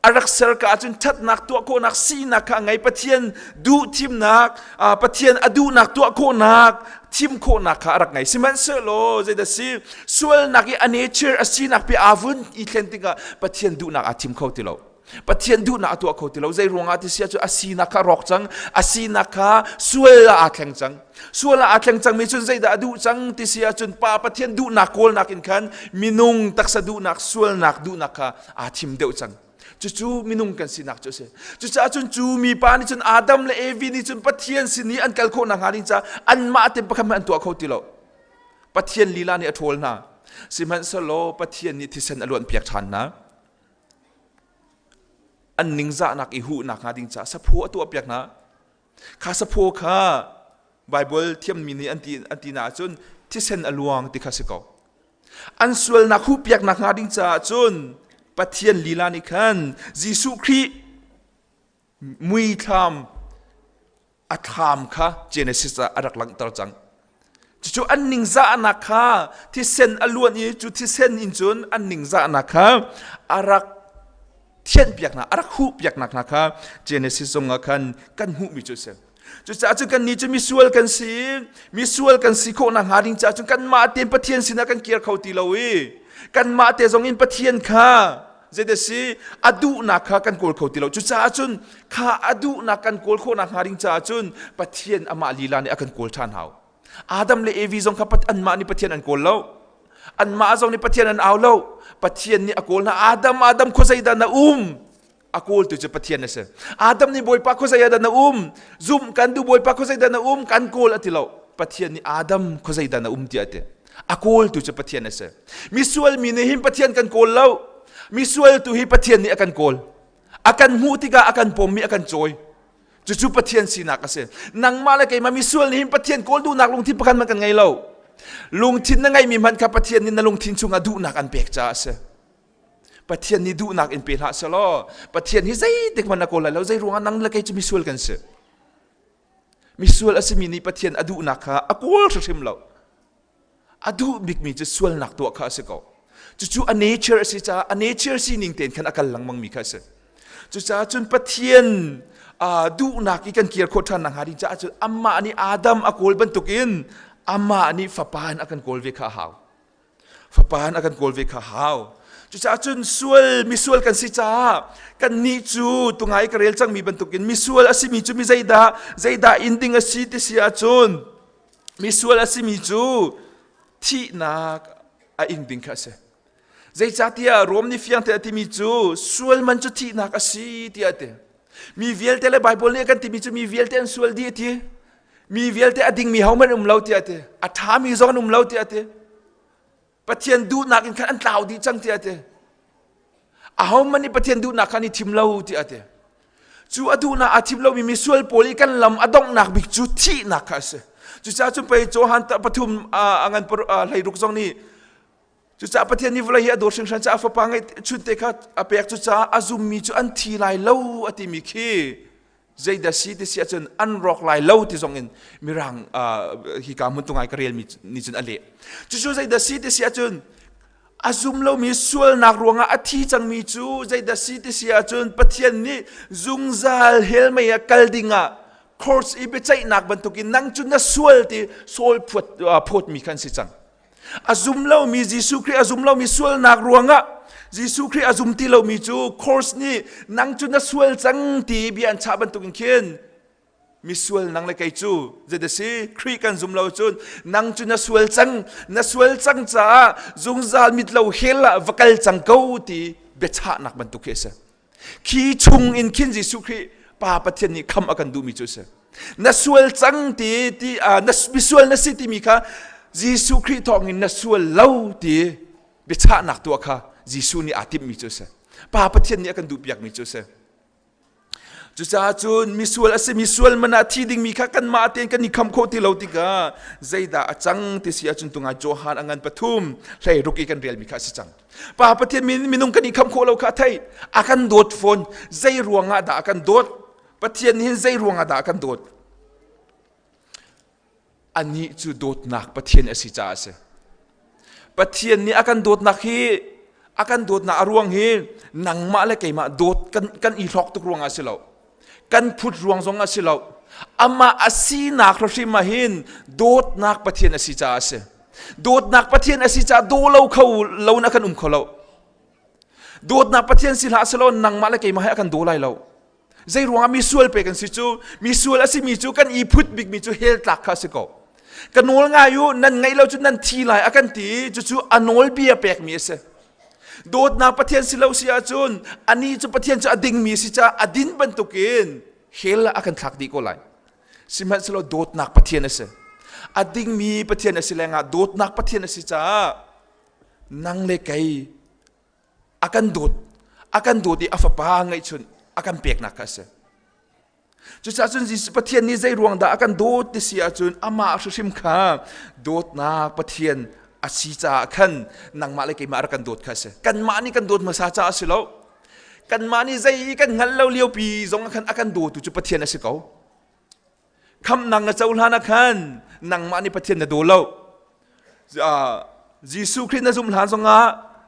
a rak ser ka ahcun ṭhatnak tuah khawhnak sinak kha a ngei. Pathian duh thimnak, Pathian a duhnak tuah khawhnak, thim khawhnak kha a rak ngei. Sihmanhsehlaw zeidah si sualnak i a nature a sinak pi aa vun i thlen tikah Pathian duhnak aa thim kho ti lo. Pathian duhnak a tuah kho ti lo. Zei ruangah ti si ahcun a sinak kha rawk cang, a sinak kha sual ah aa thleng cang. Sual ah aa thleng cangmi cun zeidah a duh cang ti si ahcun Pa Pathian duhnak kawlnak in khan minung taksa duhnak, sualnak duhnak kha aa thim deuh cang. Cucu minung kan sinak cu a si. Cucaah cun cu mipa nih cun Adam le Evi nih cun Pathian sin i an kal khawh nakhnga ding caah anmah te pakhat hmanh an tuah kho ti lo. Pathian lila nih a ṭhawl hna. Sihmanhsehlaw Pathian nih thisen a luanhpiak ṭhan hna. An ningzahnak i huhnak hnga ding caah saphaw a tuahpiak hna. Kha saphaw kha Baibal thiammi nih an ti an ti na ahcun thisen a luang ti kha si ko. An sualnak huhpiaknak hnga ding caah cun Pathian lila nih khan Jesuh Khrih muithlam a thlam kha Genesis ah a rak langhter cang. Cucu an ningzahnak kha thisen a luan i cu thisen in cun an ningzahnak kha a rak thianhpiak hna, a rak huhpiaknak hna kha Genesis zong ah khan kan hmuhmi cu a si. Cucaah cun kannih cu misual kan si i misual kan si khawh nakhnga ding caah cun kanmah tein Pathian sinah kan kir kho ti lo i kanmah te zong in Pathian kha. Zeidah si a duhnak kha kan kawl kho ti lo. Cucaah cun kha a duhnak kan kawl khawhnak hnga ding caah cun Pathian amah lila nih a kan kawl ṭhan hau. Adam le Evi zong kha anmah nih Pathian an kawl lo. Anmah zong nih Pathian an au lo. Pathian nih a kawl hna. Adam, Adam, khuazei dah na um? A kawltu cu Pathian a si. Adam nih Bawipa khuazei ah dah na um? Zumh kan duh Bawipa khuazei dah na um? Kan kawl a ti lo. Pathian nih Adam khuazei dah na um tiah a ti. A kawltu cu Pathian a si. Misual mi nih hin Pathian kan kawl lo. Misual tu hi Pathian nih a kan kawl. A kan hmuh tikah a kan pawmmi a kan cawi. Cucu Pathian sinak a si. Nangmah le keimah misual nih hin Pathian kawl duhnak lungthin pakhat hmanh kan ngei lo. Lungthin na ngeihmi hmanh kha Pathian nih na lungthin chungah duhnak an pek caah a si. Pathian nih duhnak in pe hlah selaw Pathian hi zeitik hmanh na kawl lai lo zei ruangah nang le kei cu misual kan si misual a simi nih Pathian a duhnak kha a kawl hrimhrim lo a duh bikmi cu sualnak tuah kha a si ko cucu a nature a si caah a nature sining tein khan a kal lengmang mi kha a si cucaah cun Pathian duhnak i kan kir khawh ṭhan nakhnga ding caah cun amah nih Adam a kawl bantukin amah nih fapa in a kan kawl ve kha a hau Fapa in a kan kawl ve kha hau. Cucaah cun sual misual kan si caah kannih cu tungai ka rel cangmi bantukin misual a simi cu mi zeidah zeidah in ding a si ti si ahcun misual a simi cu thihnak a ing ding kha a si. Zeicahtiah Rom nih fiang te a timi cu sual man cu thihnak a si tiah a ti. Mi vialte le Baibal nih a kan timi cu mi vialte an sual dih a ti. Mi vialte a dingmi hohmanh um lo tiah a ti. A ṭhami zong an um lo tiah a ti. Pathian duhnak in khan an tlau dih cang tiah a ti. Ahohmanh nih Pathian duhnak kha an i thim lo tiah a ti. Cu a duhnak aa thim lomi misual pawl i kan lam a donghnak bik cu thihnak kha a si. Cucaah cun pei Johan pathum a ngan hleiruk zong nih Cucaah Pathian nih vawlei hi a dawt hringhran caah fapa ngeih chunte kha a pek cucaah a zummi cu an thi lai lo a timi khi zeidah si ti si ahcun an rawk lai lo ti zong in mirang hika hmun tungai ka relmi nih cun a leh. Cucu zeidah si ti si ahcun a zum lomi sualnak ruangah a thi cangmi cu zeidah si ti si ahcun Pathian nih zungzal hell mei ah kal dingah course i biaceihnak bantukin nang cu na sual ti sawl phawtmi khan si cang. A zum lomi Jesuh Khrih a zum lomi sualnak ruangah Jesuh Khrih a zum ti lomi cu course nih nang cu na sual cang ti bia an chah bantukin khin misual nang le kei cu zeidah si Khrih kan zum lo cun nang cu na sual cang na sual cang caah zungzal mit lo hell ah va kal cang ko ti biachahnak bantuk khi a si. Khi chung in khin Jesuh Khrih Pa Pathian nih kham a kan duhmi cu a si. Na sual cang ti ti na misual na si timi kha Jesuh Khrih thawngin na sual lo ti biachahnak tuah kha Jesuh nih aa timhmi cu a si. Pa Pathian nih a kan duhpiakmi cu a si. Cucaah cun misual a simi sual man ah thi dingmi kha kanmah tein kan i kham khawh ti lo tikah zeidah a cang ti si ahcun tungai Johan a ngan pathum hlei ruk i kan relmi kha a si cang. Pa Pathian minung kan i kham khawh lo kha a theih. A kan dawt fawn. Zei ruangah dah a kan dawt? Pathian nih hin zei ruangah dah a kan dawt? Anih cu dawtnak Pathian a si caah a si. Pathian nih a kan dawtnak hi a kan dawtnak a ruang hi nangmah le keimah dawt kan, kan i hlawk tuk ruangah a si lo. Kan phut ruang zong a si lo. Amah a sinak hrim ah hin dawtnak Pathian a si caah a si. Dawtnak Pathian a si caah daw lo kho lo na kan um kho lo. Dawtnak Pathian si hlah selaw nangmah le keimah he a kan daw lai lo. Zei ruangah mi sual pe kan si cu mi sual a simi cu kan i phut bikmi cu hell tlak kha a si ko. Ka nawl ngai u nan ngaih lo cu nan thi lai a kan ti cucu a nawlbia pekmi a si. Dawtnak Pathian si lo si ahcun anih cu Pathian cu a dingmi si caah a din bantukin hell ah a kan thlak dih ko lai. Sihmanhsehlaw dawtnak Pathian a si. A dingmi Pathian a si lengah dawtnak Pathian a si caah nang le kei a kan dawt a kan dawt i a fapa ngeihchun a kan peknak kha a si. Cucaah cun Jesuh Pathian nih zei ruang dah a kan dawt ti si ahcun amah hrimhrim kha dawtnak Pathian a si caah khan nangmah le keimah rak kan dawt kha a si. Kanmah nih kan dawt hmasa caah a si lo. Kanmah nih zei i kan hngalh lo liopi zong ah khan a kan dawtu cu Pathian a si ko. Khamhnak na cohlan ah khan nangmah nih Pathian na daw lo. Jesuh Khrih na zumh hlan zongah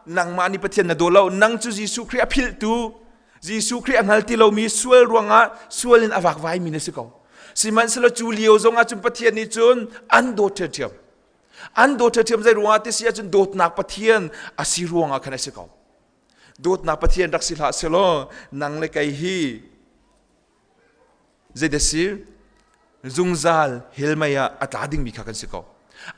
nangmah nih Pathian na daw lo. Nang cu Jesuh Khrih a philhtu, Jesuh Khrih a hngal ti lomi sual ruangah sual in a vakvaimi na si ko. Sihmanhsehlaw cu lio zongah cun Pathian nih cun an dawt ṭhiamṭhiam. An dawt ṭhiamṭhiam zei ruangah ti si ahcun dawtnak Pathian a si ruangah khan a si ko. Dawtnak Pathian rak si hlah selaw nang le kei hi zeidah si zungzal hell mei ah a tla dingmi kha kan si ko.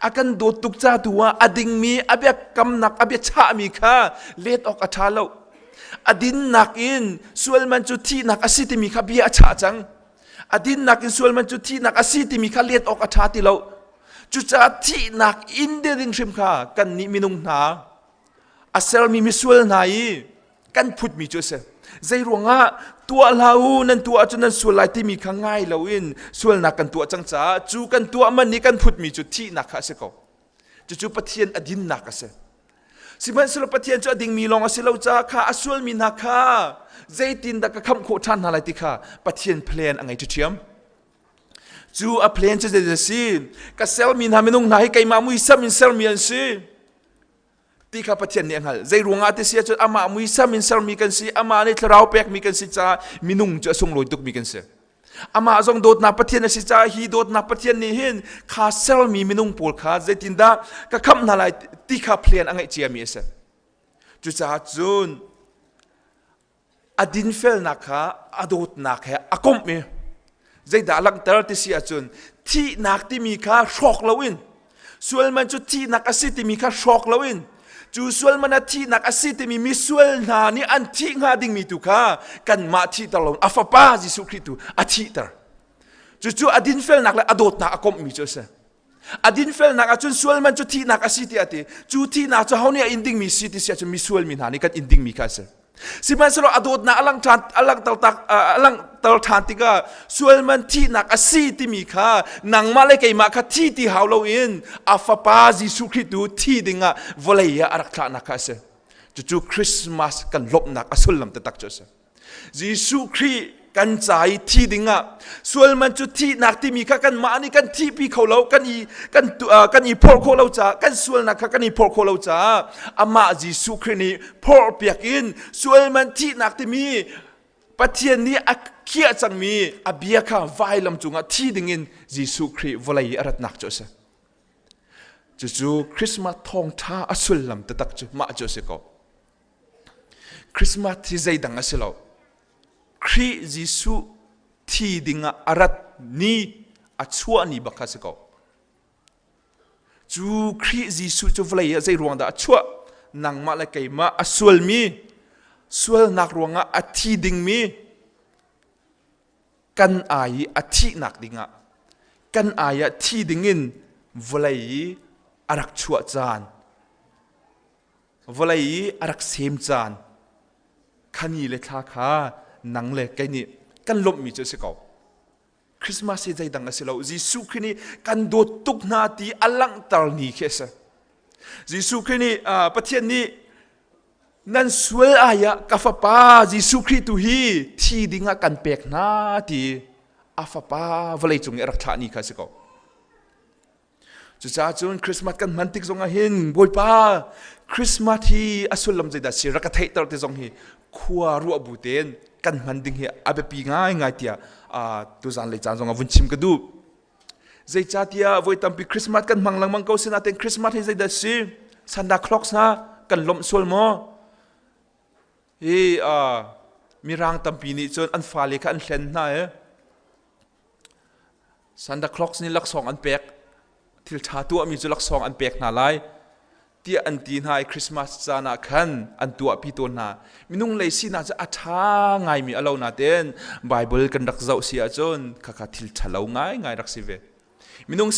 A kan dawt tuk ca tu ah a dingmi a biakamnak a biachahmi kha let awk a ṭha lo. A dinnak in sual man cu thihnak a si timi kha bia a chah cang. A dinnak in sual man cu thihnak a si timi kha let awk a ṭha ti lo. Cucaah thihnak in ding hrim kha kannih minung hna a sermi misual hna i kan phutmi cu a si. Zei ruangah tuah hlah u nan tuah ahcun nan sual lai timi kha ngai loin sualnak kan tuah cang caah cu kan tuah man nih kan phutmi cu thihnak kha a si ko. Cucu Pathian a dinnak a si. Sihmanhsehlaw Pathian cu a dingmi lawng a si lo caah kha a sualmi hna kha zeitindah ka khamh khawh ṭhan hna lai ti kha Pathian plan a ngei ṭhiam. Cu a plan cu zeidah a si? Ka sermi hna minung hna hi keimah muisam in sermi an si. Ti kha Pathian nih a hngalh. Zei ruangah ti si ahcun amah muisam in sermi kan si, amah nih thlarau pekmi kan si caah minung cu a sunglawi tukmi kan si. Amah zong dawtnak Pathian a si caah hi dawtnak Pathian nih hin kha sermi minung pawl kha zeitindah ka khamh hna lai ti kha plan a ngeih ciami a si. Cucaah cun a dinfelnak kha a dawtnak he a komh i zeidah a langhter ti si ahcun thihnak timi kha hrawk loin sualman cu thihnak a si timi kha hrawk loin cu sualman a thihnak a si timi misual hna nih an thih hnga dingmi tu kha kanmah thihter loin a fapa Jesuh Khrih tu a thihter cucu a dinfelnak le a dawtnak a komhmi cu a si A dinfelnak ahcun sualman cu thihnak a si tiah a ti. Cu thihnak cu ho nih a in dingmi si ti si ahcun misual mi hna nih kan in dingmi kha a si. Sihmanhsehlaw a dawtnak a langh ṭhan a langhter tak a langhter ṭhan tikah sualman thihnak a si timi kha nangmah le keimah kha thi ti hau loin a fapa Jesuh Khrih tu thi dingah vawlei ah a rak thlahnak kha a si. Cucu Christmas kan lawmhnak a sullam taktak cu a si. Jesuh Khrih kan ca i thi dingah sualman cu thihnak timi kha kanmah nih kan thihpi kho lo kan i kan kan i phorh khawh lo caah kan sualnak kha kan i phorh khawh lo caah amah Jesuh Khrih nih phorhpiak in sualman thihnak timi Pathian nih a khiah cangmi a bia kha vailam cungah thi dingin Jesuh Khrih vawlei i a ratnak cu a si. Cucu Christmas thawngṭha a sullam taktak cu mah cu a si ko. Christmas hi zeidang a si lo. Khrih Jesuh thi dingah a rat ni, a chuah ni bak kha si ko. Cu Khrih Jesuh cu vawlei ah zei ruang dah a chuah? Nangmah le keimah a sualmi, sualnak ruangah a thi dingmi, kan ai i a thihnak dingah kan ai ah thi dingin vawlei i a rak chuah caan Vawlei i a rak sem caan kha ni le thla kha nang le kei nih kan lawmhmi cu a si ko. Christmas hi zeidang a si lo. Jesuh Khrih nih kan dawt tuk hna ti a langhter ni khi a si. Jesuh Khrih nih uh, Pathian nih nan sual ai ah ka fapa Jesuh Khrih tu hi thi dingah kan pek hna ti a fapa vawlei cung i a rak thlah ni kha a si ko. Cucaah cun Christmas kan hman tik zongah hin Bawipa Christmas hi a sullam zeidah si rak ka theihter ti zong hi khua ruah bu tein kan hman ding hi a biapi ngaingai tiah tuzan lei caan zongah vun chim ka duh. Zeicahtiah voi tampi Christmas kan hmang lengmang ko sinain Christmas hi zeidah si? Santa Claus hna kan lawmh sual maw? Hi mirang tampi nih cun an fale kha an hlen hna i Santa Claus nih laksawng an pek thil ṭha tuahmi cu laksawng an pek hna lai tiah an ti hna i Christmas caan ah khan an tuahpi tawn hna. Minung lei sinak cu a ṭha ngaimi a lo nain Baibal kan rak zoh si ahcun khakha thil ṭhalo ngaingai rak si ve. Minung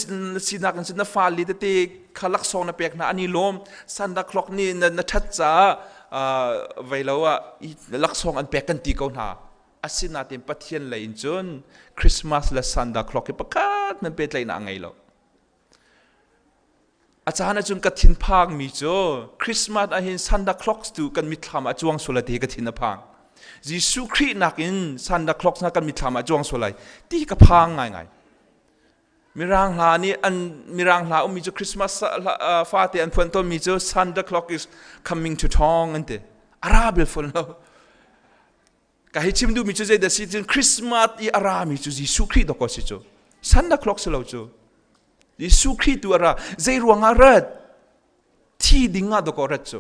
sinak in cun na fale tete kha laksawng na pek hna an i lawm. Santa Claus nih na, na ṭhat caah uh, vei lo ah laksawng an pek kan ti ko hna. Asinain Pathian lei in cun Christmas le Santa Claus hi pakhat nan pehtlaihnak a ngei lo. A caan ahcun ka thinphangmi cu Christmas ahhin Santa Claus tu kan mitthlam ah cuang sual lai ti ka thin a phang. Jesuh Khrih nakin Santa Claus hna kan mitthlam ah cuang sual lai ti ka phang ngaingai. Mirang hla nih an Mirang hla ummi cu Christmas fate an phuan tawnmi cu Santa Claus is coming to town an ti. A ra bel fawn lo. Ka hei chim duhmi cu zeidah si cun Christmas i a rami cu Jesuh Khrih dawkaw si cu. Santa Claus si lo cu. Jesuh Khrih tu a ra. Zei ruangah rat? Thi ding ah dawkaw rat cu.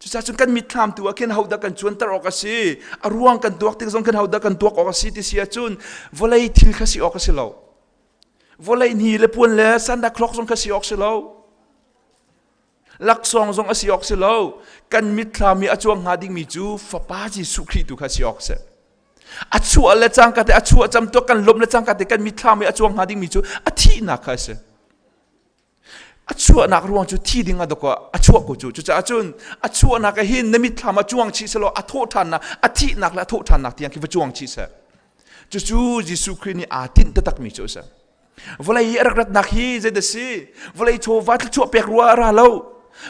Cucaah cun kan mitthlam tu ah khin hodah kan cuanter awk a si? A ruang kan tuak tik zong khin hodah kan tuak awk a si ti si ahcun vawlei thil kha si awk a si lo. Vawlei hni le puan le Santa Claus zong kha si awk si lo. Laksawng zong a si awk si lo. Kan mitthlam i a cuang hnga dingmi cu Fapa Jesuh Khrih tu kha si awk si. A chuah le cangka te a chuah cam tuak kan lawmh le cangka te kan mitthlam i a cuang hnga dingmi cu a thihnak kha a si. A chuahnak ruang cu thi ding ah dawkaw a chuah ko cu. Cucaah cun a chuahnak ah hin na mitthlam ah cuang chih selaw a thawh ṭhannak, a thihnak le a thawh ṭhannak tiang khi va cuang chih seh. Cucu Jesuh Khrih nih aa tinh taktakmi cu a si. Vawlei i a rak ratnak hi zeidah si? Vawlei chawva thluachuah pek rua a ra lo.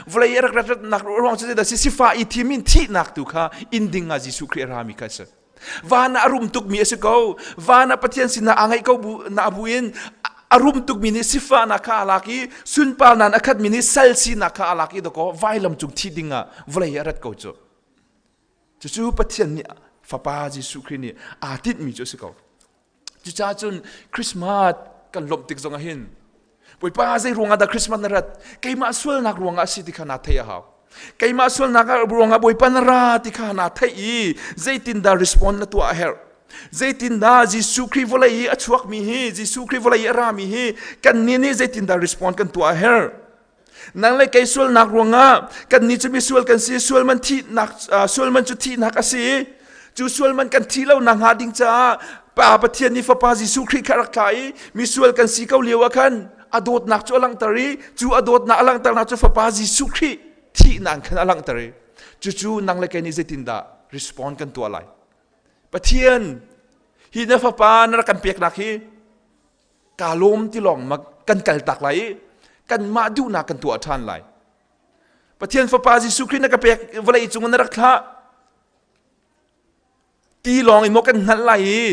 Vawlei i a rak ratnak ruang cu zeidah si? Sifah i thim in thihnak tu kha inn ding ah Jesuh Khrih a rami kha a si. Van ah a rum tukmi a si ko. Van ah Pathian sinah aa ngaih ko bu na bu in a rum tukmi nih sifahnak kha aa lak i sunparnak a khatmi nih sal sinak kha aa lak i dakaw vailam cung thi ding ah vawlei ah rat ko cu. Cucu Pathian nih Fapa Jesuh Khrih nih aa tinhmi cu a si ko. Cucaah cun Christmas kan lawmh tik zong ah hin Bawipa zei ruangah dah Christmas na rat? Keimah sualnak ruangah a si ti kha naa theih a hau. Keimah sualnak ruangah Bawipa na ra ti kha naa theih i zeitindah respond na tuah a herh. Zeitindah Jesuh Khrih vawlei i a chuakmi hi, Jesuh Khrih vawlei i a rami hi kannih nih zeitindah respond kan tuah a herh. Nang le kei sualnak ruangah kannih cu misual kan si, sual man thihnak sual man cu thihnak a si. Cu sual man kan thi lo nak hnga ding caah Pa Pathian nih Fapa Jesuh Khrih kha rak thlah i misual kan si ko lio ah khan a dawtnak cu a langhter i cu a dawtnak a langhternak cu Fapa Jesuh Khrih thihnak khan a langhter i cucu nang le kei nih zeitindah respond kan tuah lai? Pathian hi na Fapa na rak kan peknak hi kaa lawm ti lawng ma kan kal tak lai i kanmah duhnak kan tuah ṭhan lai. Pathian Fapa Jesuh Khrih na ka pek vawlei cung na rak thlah ti lawng in maw kan hngalh lai i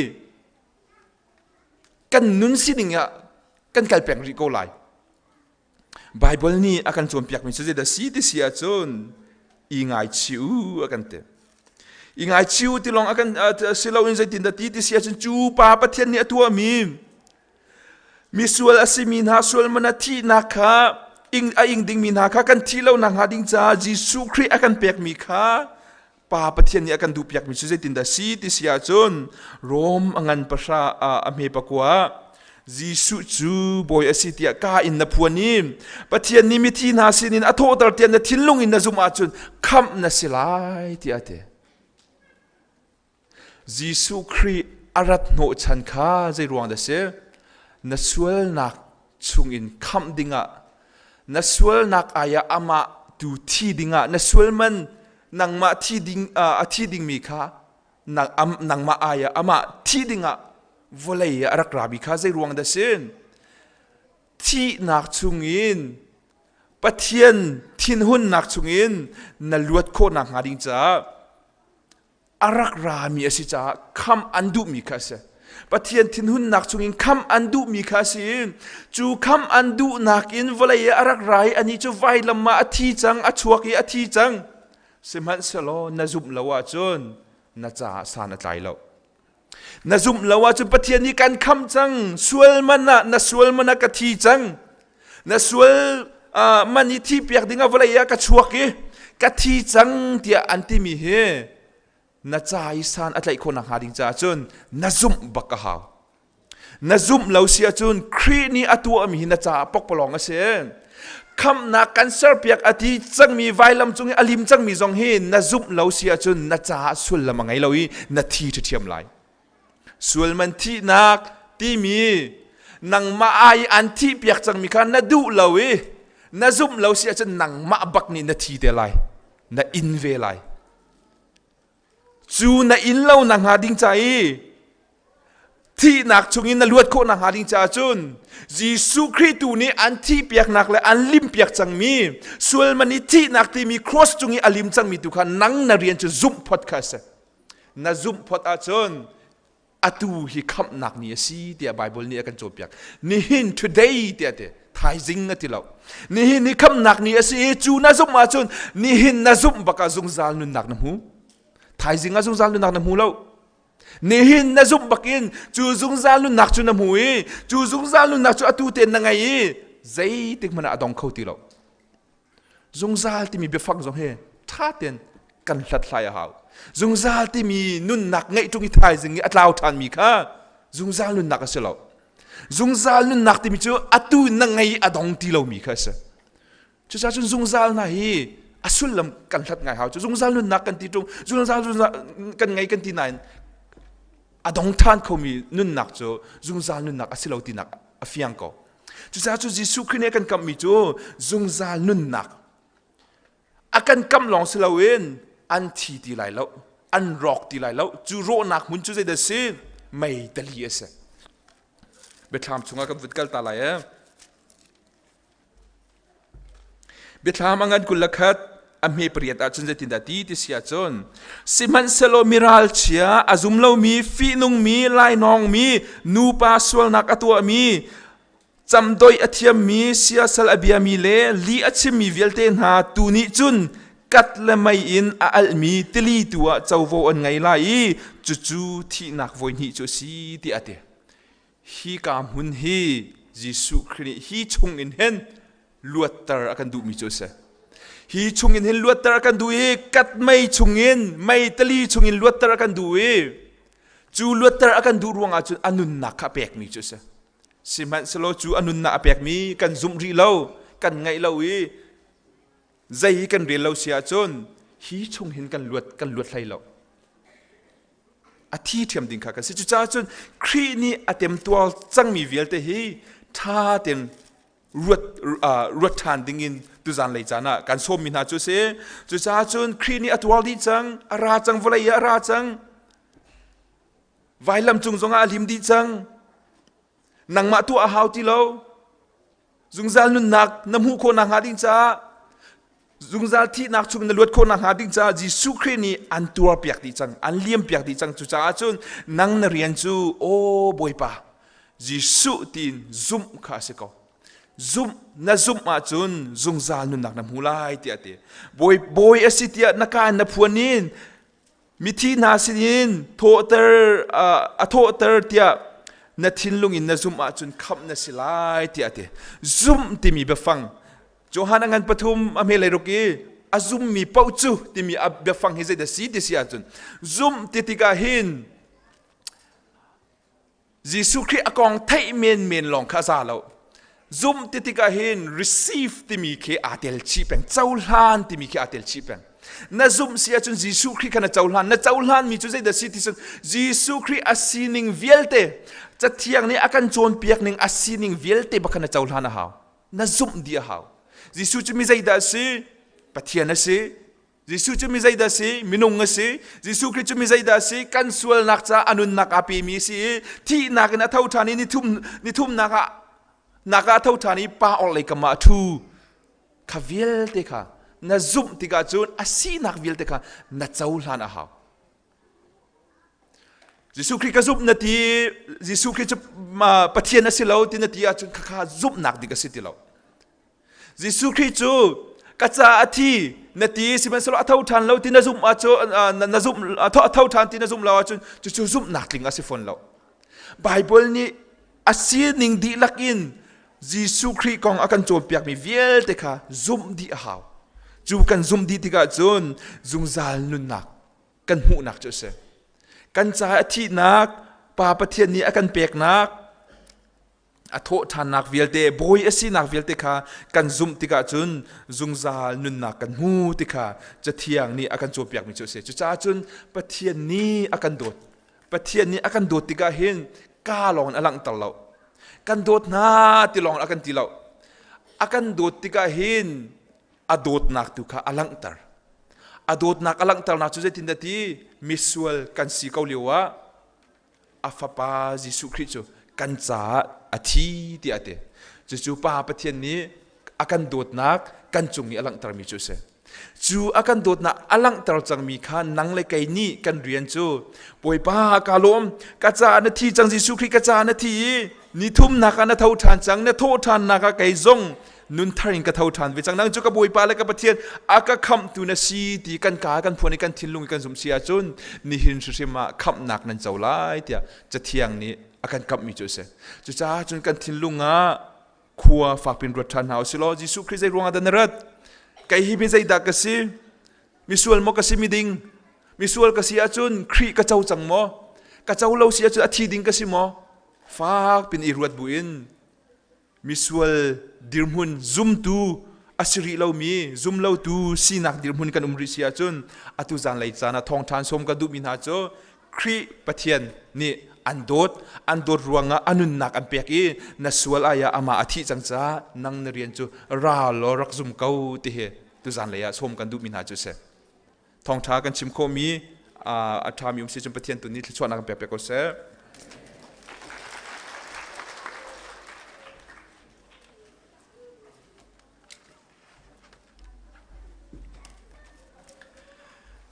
kan nun sining ah kan kal peng rih ko lai. Baibal nih a kan cawnpiakmi cu zeidah si ti si ahcun i ngaichih u a kan ti. I ngaichih u ti lawng a kan si loin zeitindah ti ti si ahcun cu pa Pathian nih a tuahmi misual a simi hna sual man a thihnak kha ing a ing dingmi hna kha kan thih lo nakhnga ding caah Jesuh Khrih a kan pekmi kha Pa Pathian nih a kan duhpiakmi cu zeitindah si ti si ahcun Rom a ngan pahra a hme pakua Jesuh cu bawi a si tiah ka in na phuan i Pathian nih mithi hna sinin a thawhter tiah na thinlung in na zumh ahcun khamh na si lai tiah a ti. Jesuh Khrih a rat hnawhchan kha zei ruang dah si? Na sualnak chungin khamh dingah na sualnak ai ah amah tu thi dingah na sual man nangmah thi ding a thi dingmi kha nangmah ai ah amah thi dingah vawlei ah a rak rami kha zei ruang dah si? Thihnak chungin Pathian thinhunnak chungin na luat khawhnak hnga ding caah a rak rami a si caah khamh an duhmi kha a si. Pathian thinhunnak chungin khamh an duhmi kha a si i cu khamh an duhnak in vawlei ah a rak ra i anih cu vailam ah a thi cang, a chuak i a thi cang. Sihmanhsehlaw na zumh lo ahcun na caah san a tlai lo. Na zumh lo ahcun Pathian nih kan khamh cang, sual man ah na sual man ah ka thi cang. Na sual uh, man i thi piak ding ah vawlei ah ka chuak i ka thi cang tiah an timi hi na ca i san a tlaih khawh nakhnga ding caah cun na zumh bak a hau. Na zumh lo si ahcun Khrih nih a tuahmi hi na caah pokpalawng a si. Khamhnak kan serpiak a ti cangmi vailam cung i a lim cangmi zong hi na zumh lo si ahcun na caah sullam a ngei lo i na thi ṭhiṭhiam lai. Sual man thihnak timi nangmah ai an thihpiak cangmi kha na duh lo i na zumh lo si ahcun nangmah bak nih na thi te lai. Na in ve lai. Cu na in lo na hnga ding ca i thihnak chungin na luat khawh nakhnga ding caah cun Jesuh Khrih tu nih an thihpiaknak le an limpiak cangmi sual man i thihnak timi cross cung i a lim cangmi tu kha nang na rian cu zumh phot kha a si. Na zumh phot ahcun atu hi khamhnak ni a si tiah Bible nih a kan cawnpiak. Nihin today tiah ti thaizing a ti lo. Nihin hi khamhnak ni a si i cu na zumh ahcun nihin na zumh bak ah zungzal nunnak na hmu. Thaizing ah zungzal nunnak na hmu lo. Nihin na zumh bakin cu zungzal nunnak cu na hmu i cu zungzal nunnak cu atu tein na ngei i zeitik hmanh ah a dong kho ti lo. Zungzal timi biafang zong hi Ṭha tein kan hlathlai a hau. Zungzal timi nunnak ngeih ṭung i thaizing i a tlau ṭhanmi kha zungzal nunnak a si lo. Zungzal nunnak timi cu atu na ngei a dong ti lomi kha a si. Cucaah cun zungzal hna hi a sullam kan hlat ngai hau. Cu zungzal nunnak kan ti ṭung, zungzal zungzal kan ngei kan ti nain a dong ṭhan khomi nunnak cu zungzal nunnak a si lo tinak a fiang ko. Cucaah cu Jesuh Khrih nih a kan kamhmi cu zungzal nunnak a kan kamh lawng si loin an thi ti lai lo, an rawk ti lai lo. Cu rawhnak hmun cu zeidah a si? Mei tali a si. Biathlam chungah kan vun kal ta lai ee. Biathlam a ngan 21 a hme pariat ahcun zeitindah ti ti si ahcun sihmanhsehlaw miralchia a zum lomi fihnungmi lainawngmi nupa sualnak a tuahmi camdoih a thiammi siasal a biami le lih a chimmi vialte hna tu nih cun kat le mei in a alhmi tili tu ah covo an ngei lai i cucu thihnak voi hnih cu a si tiah a ti. Hi ka hmun hi Jesuh Khrih nih hi chung in hin luatter a kan duhmi cu a si. Hi chung in hin luatter a kan duh i kat mei chung in mei tali chung in luatter a kan duh i cu luatter a kan duh ruangah cun a nunnak kha a pekmi cu a si. Sihmanhsehlaw cu a nunnak a pekmi kan zumh rih lo, kan ngaih lo i zei hi kan rel lo si ahcun hi chung hin kan luat kan luat hlei lo. A thi ṭhiam ding kha kan si. Cucaah cun Khrih nih a temtuar cangmi vialte hi ṭha tein ruat ruat ṭhan ding in tuzan lei caan ah kan sawmmi hna cu a si. Cucaah cun Khrih nih a tuar dih cang, a ra cang, vawlei ah a ra cang. Vailam cung zongah a lim dih cang. Nangmah tuah a hau ti lo. Zungzal nunnak na hmuh khawh nakhnga ding caah zungzal thihnak chung na luat khawh nakhnga ding caah Jesuh Khrih nih an tuarpiak dih cang, an liampiak dih cang. Cucaah cun nang na rian cu aw Bawipa Jesuh tiin zumh kha a si ko. Zumh na zumh ahcun zungzal nunnak na hmu lai tiah a ti. Bawi bawi a si tiah na ka in na phuan in Mithi hna sinin thawhter a thawhter tiah na thinlung in na zumh ahcun khamh na si lai tiah a ti. Zumh timi biafang Johan a ngan pathum a hme leiruk i a zummi paoh cu timi a biafang hi zeidah si ti si ahcun zumh ti tikah hin Jesuh Khrih a kong theih menmen lawng kha a za lo. Zumh ti tikah hin receive timi khi aa tel chih peng, cohlan timi khi aa tel chih peng. Na zumh si ahcun Jesuh Khrih kha na cohlan. Na cohlanmi cu zeidah si ti cun Jesuh Khrih a sining vialte, Cathiang nih a kan cawnpiak ning a sining vialte bak kha na cohlan a hau. Na zumh dih a hau. Jesuh cu mi zeidah a si? Pathian a si. Jesuh cu mi zeidah a si? Minung a si. Jesuh Khrih cu mi zeidah a si? Kan sualnak caah a nunnak aa pemi a si i thihnak in a tho ṭhan i nithum nithumnak ah nak ah a tho ṭhan i pa orhlei kam ah a ṭhu. Kha vialte kha na zumh tikah cun a sinak vialte kha na cohlan a hau. Jesuh Khrih ka zumh na ti, Jesuh Khrih cu Pathian a si lo ti na ti ahcun khakha zumhnak dik a si ti lo. Jesuh Khrih cu ka ca a thi na ti sihmanhsehlaw a tho ṭhan lo ti na zumh ahcun na zumh a tho ṭhan ti na zumh lo ahcun cucu zumhnak tling a si fawn lo. Bible nih a sining dihlak in Jesuh Khrih kong a kan cawnpiakmi vialte kha zumh dih a hau. Cu kan zumh dih tikah cun zungzal nunnak kan hmuhnak cu a si. Kan caah a thihnak Pa Pathian nih a kan peknak a thawhṭhannak vialte bawi a sinak vialte kha kan zumh tikah cun zungzal nunnak kan hmu ti kha Cathiang nih a kan cawnpiakmi cu a si. Cucaah cun Pathian nih a kan dawt. Pathian nih a kan dawt tikah hin ka lawng in a langhter lo. Kan dawt hna ti lawng in a kan ti lo. A kan dawt tikah hin a dawtnak tu kha a langhter. A dawtnak a langhternak cu zeitindah ti misual kan si ko lio ah a fapa Jesuh Khrih cu kan caah a thi tiah a ti. Cucu Pa Pathian nih a kan dawtnak kan cung i a langhtermi cu a si. Cu a kan dawtnak a langhter cangmi kha nang le kei nih kan rian cu Bawipa ka lawm ka caah na thi cang Jesuh Khrih ka caah na thi i ni thumnak ah na tho ṭhan cang na thawh ṭhannak ah kei zong nun thar in ka tho ṭhan ve cang nang cu ka Bawipa le ka Pathian a ka khamhtu na si ti kan ka kan phuan i kan thinlung i kan zumh si ahcun nihin hrimhrim ah khamhnak nan co lai tiah Cathiang nih a kan kamhmi cu a si. Cucaah cun kan thinlung ah khua fakpin ruat ṭhan hna usih law Jesuh Khrih zei ruangah dah na rat? Kei hi mi zeidah ka si? Misual maw ka si miding? Misual ka si ahcun Khrih ka co cang maw? Ka co lo si ahcun a thi ding ka si maw? Fak pin i ruat buin misual dirhmun zumtu a si rih lomi zumlotu sinak dirhmun kan um rih si ahcun atu zanlei caan ah thawngṭha sawm ka duhmi hna cu Khrih Pathian nih an dawt an dawt ruangah a nunnak an pek i na sual ai ah amah a thih cang caah nang na rian cu ra law rak zum ko ti hi tu zanlei ah sawm kan duhmi hna cu a si. Thawngṭha kan chim khawhmi a ṭhami um si cun Pathian tu nih thluachuahnak kan pek piak ko seh.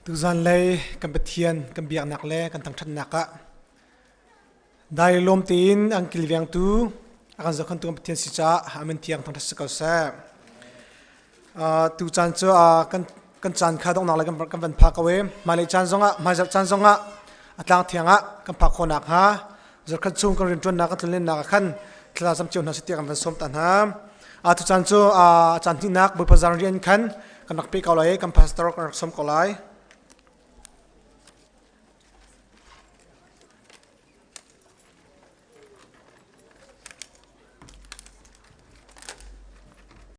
Tuzan lei kan Pathian kan biaknak le kan thangṭhatnak ah dai lawm tein an kilvengtu a kan zohkhantu kan Pathian si caah amen thiang thangṭhat si ko seh. Tu caan cu kan kan caan kha donghnak le kan van phak ko i hmailei caan zongah hmaizarh caan zongah a tlang thiang ah kan phak khawh nakhnga zarkhat chung kan rianṭuannak kan tlunlennak ah khan thla cam cio hna sih tiah kan van sawm ta hna. A tu caan cu a caan hnihnak Bawipa zan rian khan kan rak pe ko lai i kan pastor kan rak sawm ko lai.